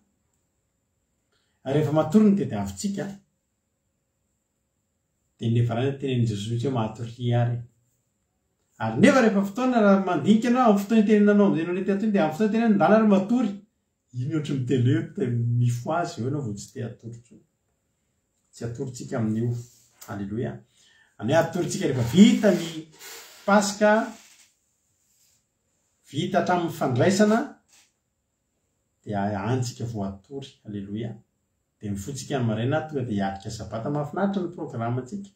Ary rehefa matory ny tediavintsika, Dia nefa raha tenenin'i Jesosy mihitsy hoe matoria ary. Ary nefa rehefa fotoana raha mandinika ianao amin'ny fotoana itenenanao amin'izay ianao nety hatory dia amin'ny fotoana itenenana ndana ary matory. Iny ohatry ny miteny hoe mifohaza eo ianao vao tsy te hatory intsony. Tsy hatory tsika amin'io. Aleloia. Any hoe hatory tsika rehefa vita ny Paska, vita hatramin'ny fandraisana dia any tsika vao hatory. Aleloia. Dia mifoha tsika ny maraina tonga dia hiatrika sabata. Mahafinaritra ny programme tsika.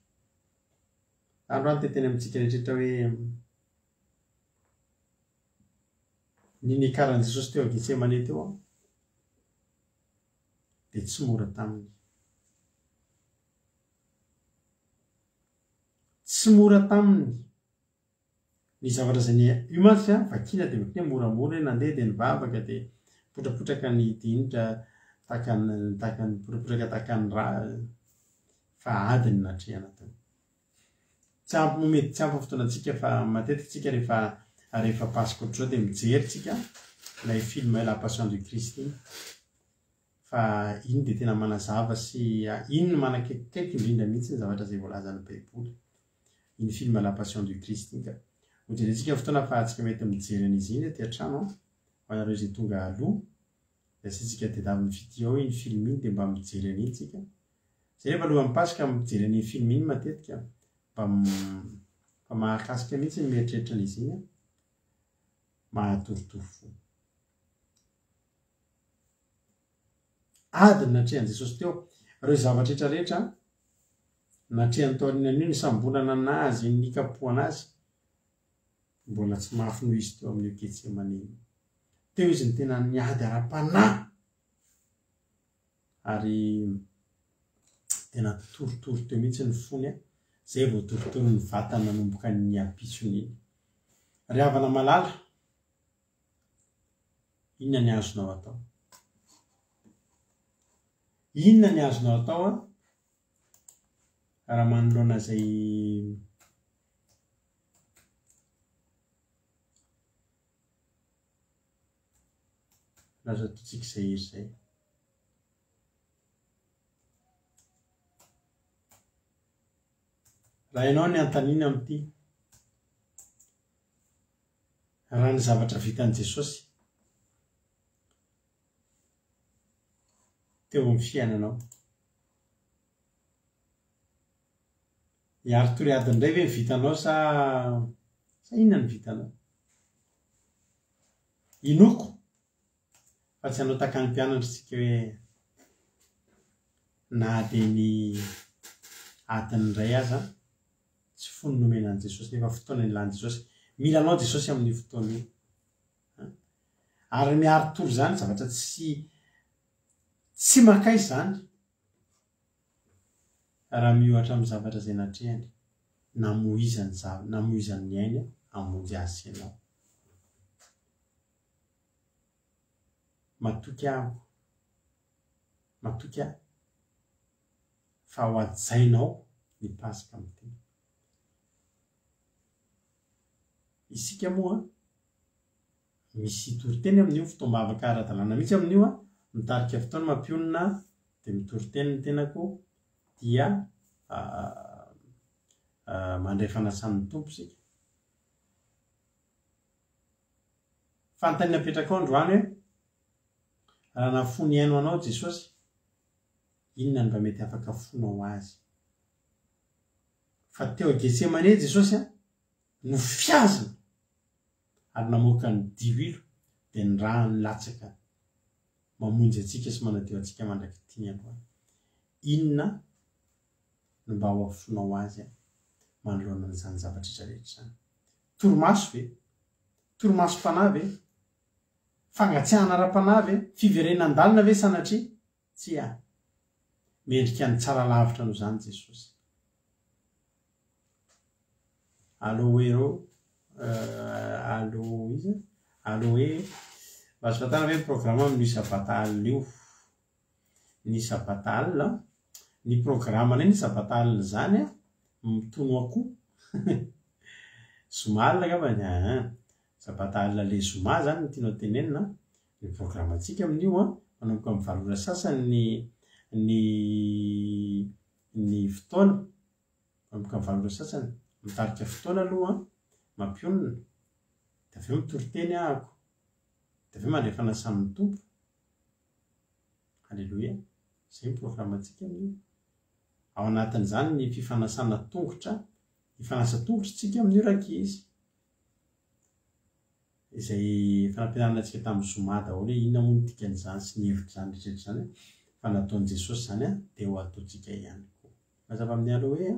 Androany dia teny amintsika rehetra hoe ny niakaran'i Jesosy teo Getsemane teo aho dia tsy mora taminy. Tsy mora taminy. Ny zavatra izay ni, io mantsy an, vakiana dia ohatran'ny hoe moramora hoe nandeha dia nivavaka dia nipotrapotraka ny dinitra tahaka ny tahaka ny nipotrapotraka tahaka ny rà fa ady no natrehana teo. Tsy ampy moa mety tsy ampy ny fotoanantsika fa matetika tsika rehefa rehefa Paska ohatr'izao dia mijery tsika ilay film La Passion du Christ iny fa iny dia tena manazava sy iny no manakaikikaiky indrindra mihitsy ny zavatra izay voalazan'ny Baiboly. iny film La passion du Christ iny ka. Ho jerentsika ny fotoana ahafahantsika mety mijery an'izy iny aty an-trano an. Ho anareo izay tonga aloha, dia asiantsika tedaviny fitia ao iny film iny dia mba mijery an'iny tsika. Zay rehefa alohan'ny Paska mijery an'iny film iny matetika mba fa mahakasika mihitsy ny mieritreritra an'izy iny an. Mahatorotoro fo. Ady no natrehan'i Jesosy teo. Ireo zavatra rehetra rehetra natrehany tao aorianan'io, nisamborana anazy, ny nikapohana azy, mbola tsy mafy noho izy teo amin'io Getsemane io. Teo izy no tena niady ara-panahy ary tena torotoro teo mihitsy ny fony, izay vao torotoro ny vatany nanomboka ny ampitsony iny. Ry havana malala, Inona ny azonao atao? Inona ny azonao atao an, raha manoloana izay Lasa ataontsika izay hery izay. Raha ianao ny anontaniana amin'ity, Raha ny zavatra vitan'i Jesosy teo amin'ny fiainanao. Hiari-tory adiny iray ve ny vitanao sa sa inona no vitanao? Inoako fa tsy hanao takan'ny mpianatra isika hoe na dia ny adiny iray aza Tsy fony nomena an'i Jesosy nefa fotoana nilan'i Jesosy. Mila anao Jesosy amin'io fotoana io. Ary miari-tory izany zavatra tsy tsy mankaiza izany raha miohatra amin'ny zavatra izay natrehany, namoizany namoizany ny ainy hamonjy azy sy ianao. Matoky aho, matoky aho. fa ho hajainao ny Paska amin'ity. Isika moa misy toriteny amin'io, fotoam-bavaka ara-dalàna mihitsy amin'io, mitarika fotoana mampionona dia mitory teny ny tenako dia mandray fanasan'ny Tompo isika. Fanontaniana apetrakao androany hoe raha nahafoy ny ainy ho anao Jesosy, Inona no mba mety afaka fonao azy? Fa teo Getsemane Jesosy a, nofiazina ary namoaka ny diloilo dia ny rany latsaka mamonjy antsika sy manadio antsika mandrak'ity ny androany. Inona no mba ho afonao azy manoloana an'izany zavatra rehetra izany? Torimaso ve? Torimasom-panahy ve? Fangatsiahana ara-panahy ve? Fiverenan-dalana ve sanatria? Tsia. Mendrika ny tsara lavitra noho izany Jesosy. Aloero Alo iza? Aloe Mba azo fantara ve ny programa amin'io sabata alina io? Ny sabata alina? Ny programanay ny sabata alina izany an, mitono akoho. Zoma alina angambany an. Sabata alina le zoma izany no tianao tenenina an. Ny programantsika amin'io an, manomboka amin'ny valo ora sasany ny ny ny fotoana. Manomboka amin'ny valo ora sasany. Mitarika fotoana aloha an, mampionona. Dia avy eo mitory teny ahako. Dia avy eo mandray fanasan'ny Tompo. Aleloia. Izay ny programantsika amin'io. Ao anatin'izany ny fifanasana tongotra. Hifanasa tongotra isika amin'io rankizy. Izay efa nampianarina antsika tamin'ny zoma daholo hoe inona moa ny dikan'izany sy ny hevitr'izany rehetra izany. Fa nataon'i Jesosy izany dia ho ataontsika ihany koa. Mazava amin'ny aloe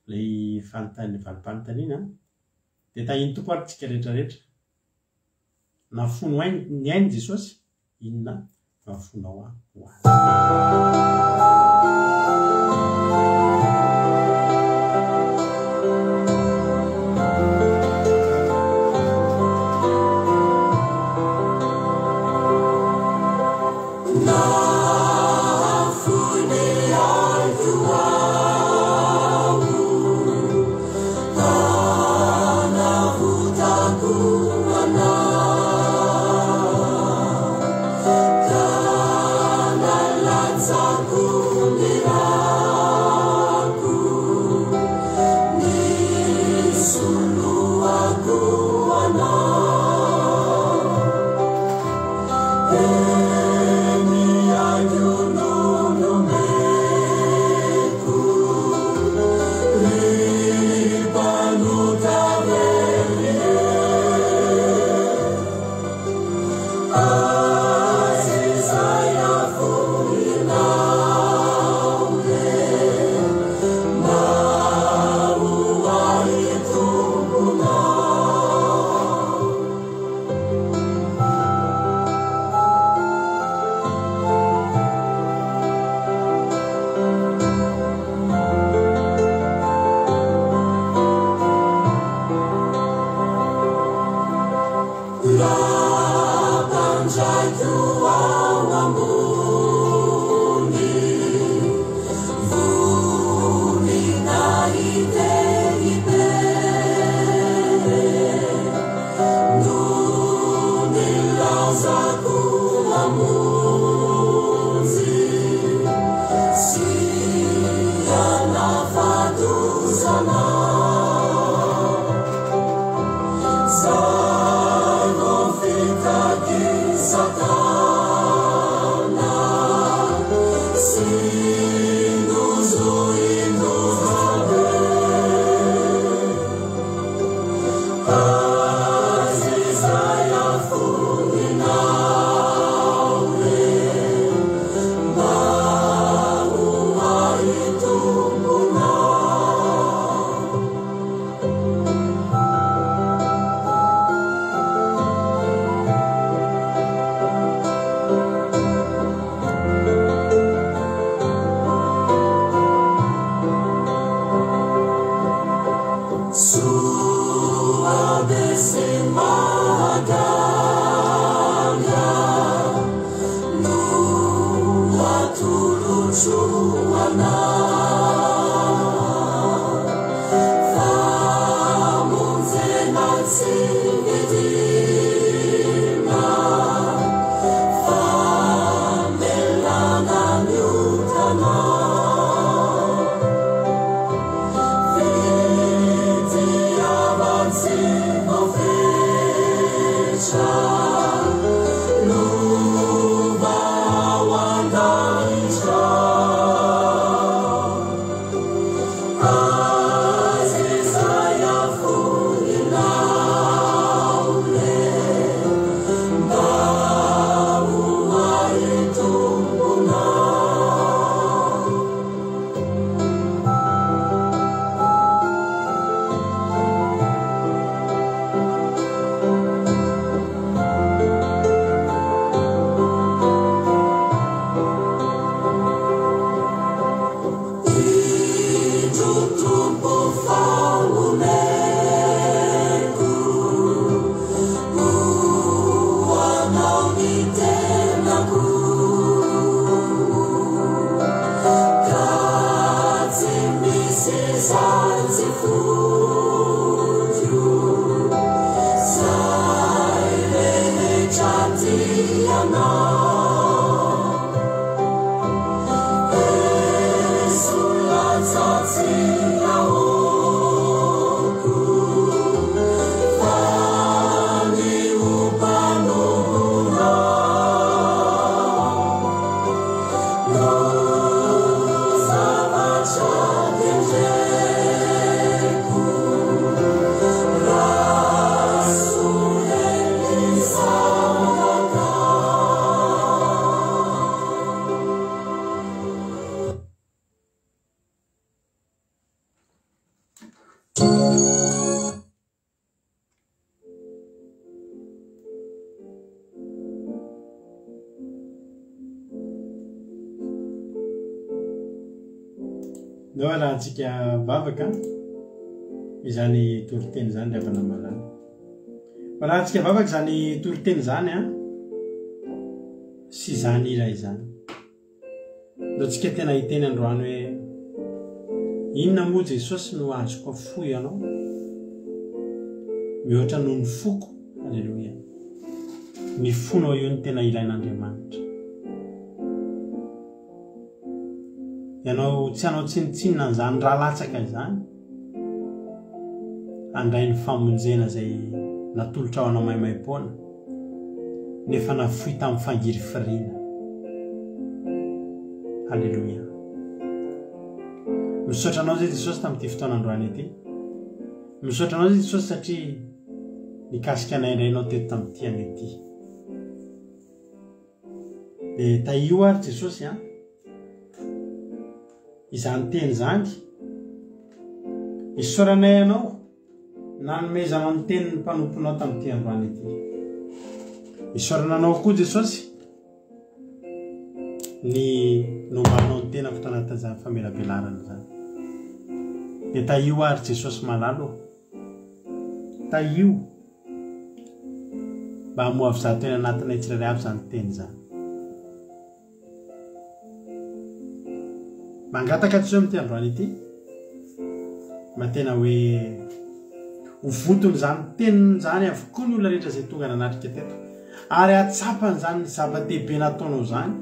ilay fanontaniana, valim-panontaniana. Dia tahin'ny Tompo ary tsika rehetra rehetra. Nafono ainy, ny ainy Jesosy, inona no afonao ho azy? Ndao arahantsika vavaka izany toriteny izany ry havana malala. Arahantsika vavaka izany toriteny izany an, sy izany hira izany. Ndao tsika tena hiteny androany hoe inona moa Jesosy no azoko afoy anao mihoatra noho ny foko. Aleloia. Ny fonao io no tena ilain'Andriamanitra. Ianao tsy hanao tsinontsinona an'izany ra latsaka izany. Handray ny famonjena izay natolotra ho anao maimaimpoana, nefa nafoy tamin'ny fangirifiriana. Aleloia. Misaotra anao izay Jesosy tamin'ity fotoana androany ity. Misaotra anao izay Jesosy satria nikasika anay indray ianao teto tamin'ity anio ity. Dia tahio ary Jesosy an. Izany teny izany. Isaoranay anao nanomezanao ny tenin'ny mpanomponao tamin'ity androany ity. Isaorana anao koa Jesosy ny nombanao ny tenako tanatin'izany famelabelarana izany. Dia tahio ary Jesosy malala ô. Tahio mba hamoha avy zato eny anatinay tsirairay avy izany teny izany. Mangataka antsika amin'ity androany ity mba tena hoe ho vonton'izany teniny izany avokoa ny olona rehetra izay tonga nanatrika teto ary hahatsapany izany zava-dehibe nataonao izany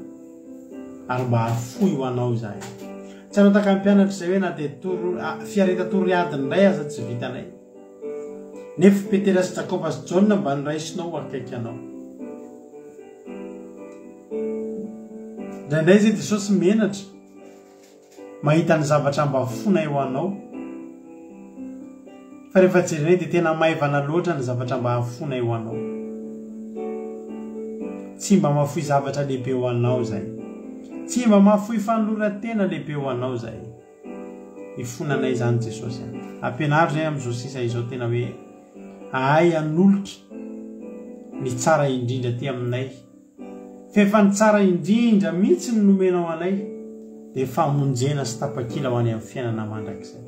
ary mba hahafoy ho anao izahay. Tsy hanao tahaka ny mpianatra izay hoe na dia toro, fiareta-tory adiny iray aza tsy vitanay. Nefa Petera sy Jakoba sy Jaona mba noraisinao ho akaiky anao. Indraindray izay Jesosy menatra mahita ny zavatra mba fonay ho anao. Fa rehefa jerenay dia tena maivana loatra ny zavatra mba afonay ho anao. Tsy mba mahafoy zavatra lehibe ho anao izay. Tsy mba mahafoy fanoloran-tena lehibe ho anao izay. Ifonanay izany Jesosy a. Ampianaro izay amin'izao sisa izao tena hoe ahay hanolotra ny tsara indrindra aty aminay. F'efa ny tsara indrindra mihitsy no nomenao anay dia famonjena sy tapakila ho any amin'ny fiainana mandrakizay.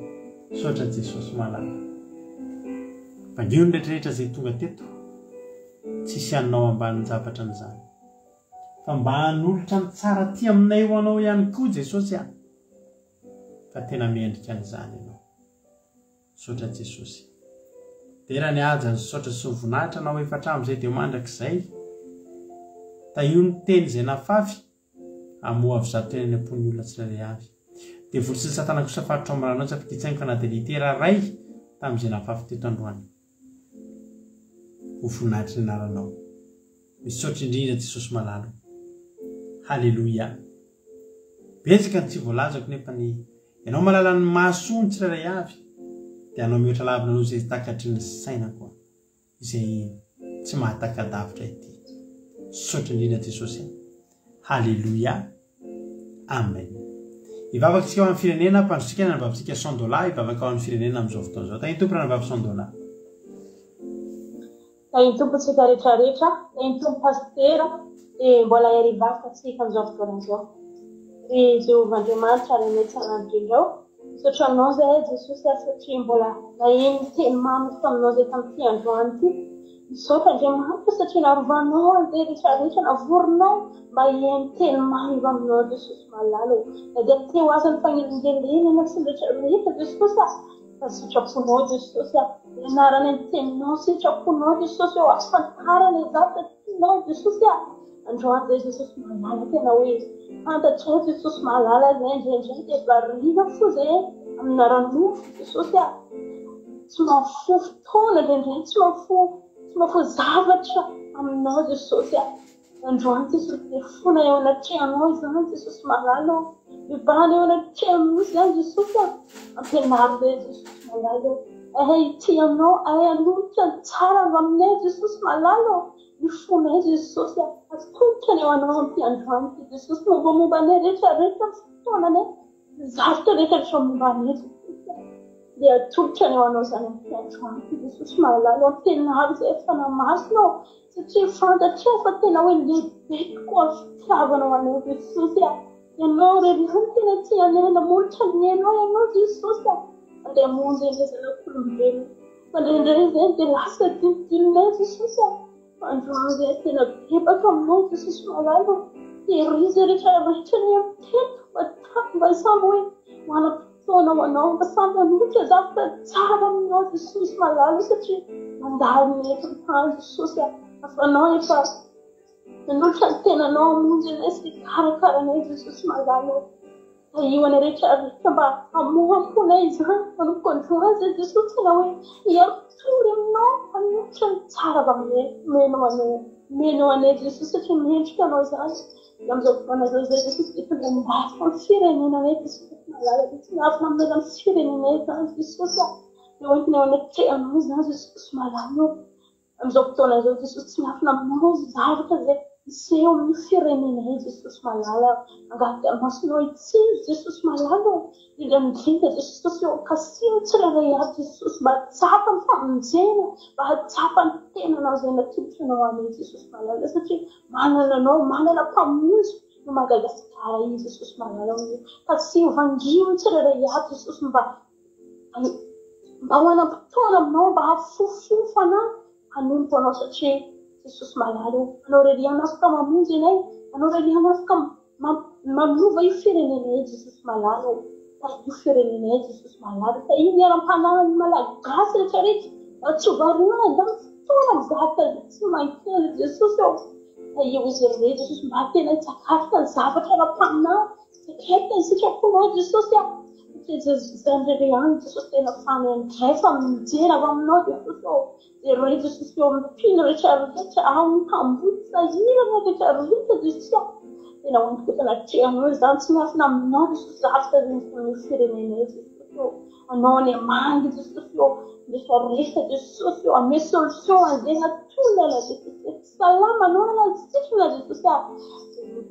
Misaotra Jesosy malala. Vangio ny rehetrarehetra izay tonga teto. Tsisy anao ambanin-javatra an'izany. Fa mba hanolotra ny tsara aty aminay ho anao ihany koa Jesosy a. Fa tena mendrika an'izany ianao. Misaotra Jesosy. Dera ny haja ny saotra sy ny voninahitra anao efa hatramin'izay dia ho mandrakizay. Tahio ny teny izay nafafy, hamoha avy zato teny any am-pon'ny olona tsirairay avy. Devoly sy ny satana kosa faritra ao amin'ny ranao tsy afa-kitsaingoka na dia litera iray tamin'izay nafafy teto androany. Ho voninahitry ny anaranao. Misaotra indrindra Jesosy malala o. Haleloia. Betsaka ny tsy voalazako nefa ny Ianao malala ny mahasoa ny tsirairay avy dia anao mihoatra lavina noho izay takatry ny saina koa izay tsy mahataka-davitra ity. Misaotra indrindra Jesosy a. Haleloia. Amen. Hivavaka isika ho an'ny firenena, ampandrotsika ny anabavintsika Sandola hivavaka ho an'ny firenena amin'izao fotoana izao. Tahin'ny Tompo ranabavy Sandola. Tahin'ny Tompo antsika rehetra rehetra, tahin'ny Tompo Pasitera, dia mbola hiarivavaka antsika amin'izao fotoana izao. Ry Jehovah Andriamanitra Rainay tsara indrindra ô, misaotra Anao izahay Jesosy a satria mbola naheno ny teny mamy avy taminao izay tamin'ity androany ity. Misaotra Andriamanitra satria narovanao an'izay rehetra rehetra navorinao mba hihaino teny mamy avy aminao Jesosy malala ô. Na dia teo aza ny fanelingelenana sy ny rehetra rehetra Jesosy a, Fa sitraponao Jesosy a, ianarana ny teninao, sitraponao Jesosy ô, ahafantarana ny zavatra tianao Jesosy a. Androany zay Jesosy malala tena hoe fantatrao Jesosy malala zay indraindray dia variana fo zay amin'ny ara-nofo Jesosy a. Tsy mahafoy fotoana indraindray, tsy mahafoy tsy mahafoy zavatra aminao Jesosy a. Androany Jesosy dia fona eo anatrehanao izany Jesosy malala ô. Mibahana eo anatrehanao izany Jesosy a. Ampianaro izay Jesosy malala ô. Ahay hitia anao, ahay hanolotra ny tsara avy aminay Jesosy malala ô. Ny fonay Jesosy a. Atolotra ny eo anao amin'ity androany ity Jesosy. Mombamomba anay rehetra rehetra ny fotoananay. Ny zavtra rehetra rehetra momba anay Jesosy a. Dia atolotra ny ho anao izany amin'ity androany ity Jesosy malala ô, ampianaro izay Fanahy Masina ô, satria fantatray fa tena hoe lehibe tokoa ny fitiavanao anay Jesosy a. Ianao irery ihany tena tia anay, namolotra ny ainao Ianao Jesosy a. Andeha hamonjy an'ilay zanak'olombelona. Fa indraindray izay dia lasa adinodinonay Jesosy a. Androany izay tena bebaka aminao Jesosy malala ô. Tehirizo rehetra rehetra ny teto mba mba samy hoe manam-potoana ho anao, mba samy hanolotra zavatra tsara aminao Jesosy malala satria mandalo ny eto an-tany Jesosy a. Fa anao efa nanolotra ny tenanao hamonjy anay sy hikarakara anay Jesosy malala ô. Tahio anay rehetra rehetra mba hamoha am-ponay izany manomboka androany izay Jesosy tena hoe hiaro-tory aminao hanolotra ny tsara avy aminay omenao anay omenao anay Jesosy satria mendrika anao izany dia amin'izao fotoana izao izay Jesosy dia tonga mibaiko ny firenenanay Jesosy malala dia tsy miafina aminay izany firenenay izany Jesosy a dia hoentina eo anatrehanao izany Jesosy malala Amin'izao fotoana izao Jesosy tsy miafina aminao ny zavatra izay miseho amin'ny firenena io Jesosy malala mangataka ny masonao hitsinjo Jesosy malala ô indrindra indrindra Jesosy ô kasiho ny tsirairay avy Jesosy mba hahatsapa ny famonjena mba hahatsapa ny tenanao izay natolotra anao anay Jesosy malala satria manana anao manana mpamonjy no Madagasikara io Jesosy malala ô kasiho vangio ny tsirairay avy Jesosy mba Mba ho hanam-potoana aminao, mba hahafofofofo anah hanompo anao satria Jesosy malala ô, Anao irery ihany afaka mamonjy anay, Anao irery ihany afaka manova io firenenay io Jesosy malala ô, tahio firenenay Jesosy malala, tahio ny aram-panahin'ny Malagasy rehetra rehetra mba tsy ho variana handany fotoana amin'ny zavatra izay tsy mankeny Jesosy ô, tahio izy ireo Jesosy mba tena hitsakafika ny zavatra ara-panahy, hitsakafika ny sitraponao Jesosy a. Izany irery ihany Jesosy tena fanendray fa mijery avy aminao Jesosy ô. Jereo Jesosy eo amin'ny mpino rehetra rehetra ao ny mpamboly sahirana rehetra rehetra Jesosy a. Tena ho tokoa anatrehanao izany tsy miafina aminao Jesosy zavatra izay misy amin'ny firenenay Jesosy ô. Anao any amangy Jesosy ô. Rehetra rehetra Jesosy ô. Ame solution an'izay natolana Jesosy. Tsy salama anao na sitrana Jesosy a.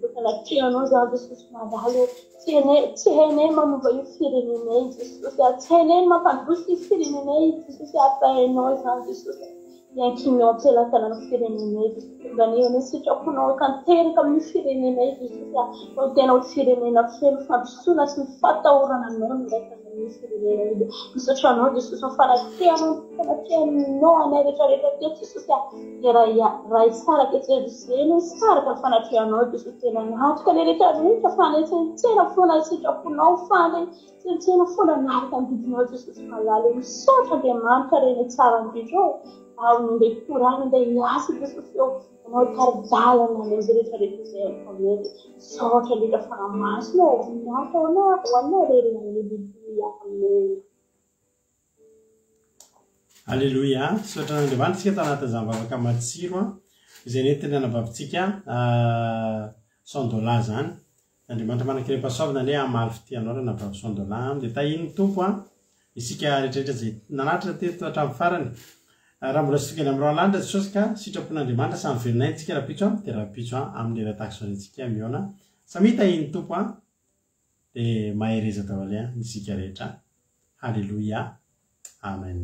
Tena anatrehanao izany Jesosy mandalo ô. Tsy hainay, tsy hainay manova io firenenay io Jesosy a, tsy hainay ny mampandroso io firenenay io Jesosy a, fa hainao izany Jesosy a, iankinao am-pelatanana ny firenenay Jesosy, tonga anie ny sitraponao tanteraka amin'io firenenay io Jesosy a, fa ho tena ho firenena feno fandrosoana sy ny fahatahorana anao no iraisana amin'io firenena io. Misaotra anao Jesosy ny fanatrehanao, fanatrehanao anay rehetra rehetra teto Jesosy a. Dia raha raha hisaraka eto Jerosalema hisaraka ny fanatrehanao Jesosy tena natoka ilay rehetra rehetra fa anetsentsena foana ny sitraponao fa anetsentsena foana anaraka ny didinao Jesosy malala misaotra Andriamanitra reny tsara indrindra ô aho ndeha hitorana ndeha hiasa Jesosy ô anao tari-dalana anay izay rehetra rehetra izay ataonay misaotra indrindra Fanahy Masina ô voninahitra ho anao ho anao irery ihany Aleloia Amen. Aleloia! Misaotra an'Andriamanitra isika tao anatin'izany vavaka matsiro izay nentin'ny anabavintsika Sandola izany. Andriamanitra manan-kerem-pahasoavana anie hamaly fitia anao ry anabavy Sandola. Dia tahian'ny Tompo isika rehetrarehetra izay nanatrika teto hatramin'ny farany. Raha mbola tsy tonga eny amin'ny rahona lanitra Jesosy ka sitrapon'Andriamanitra samy velona aina isika rahampitso dia rahampitso amin'ny hira tahaka izao indray isika mihaona. Samia tahian'ny Tompo. Dia mahereza daholo an isika rehetra. Haleloia. Amen.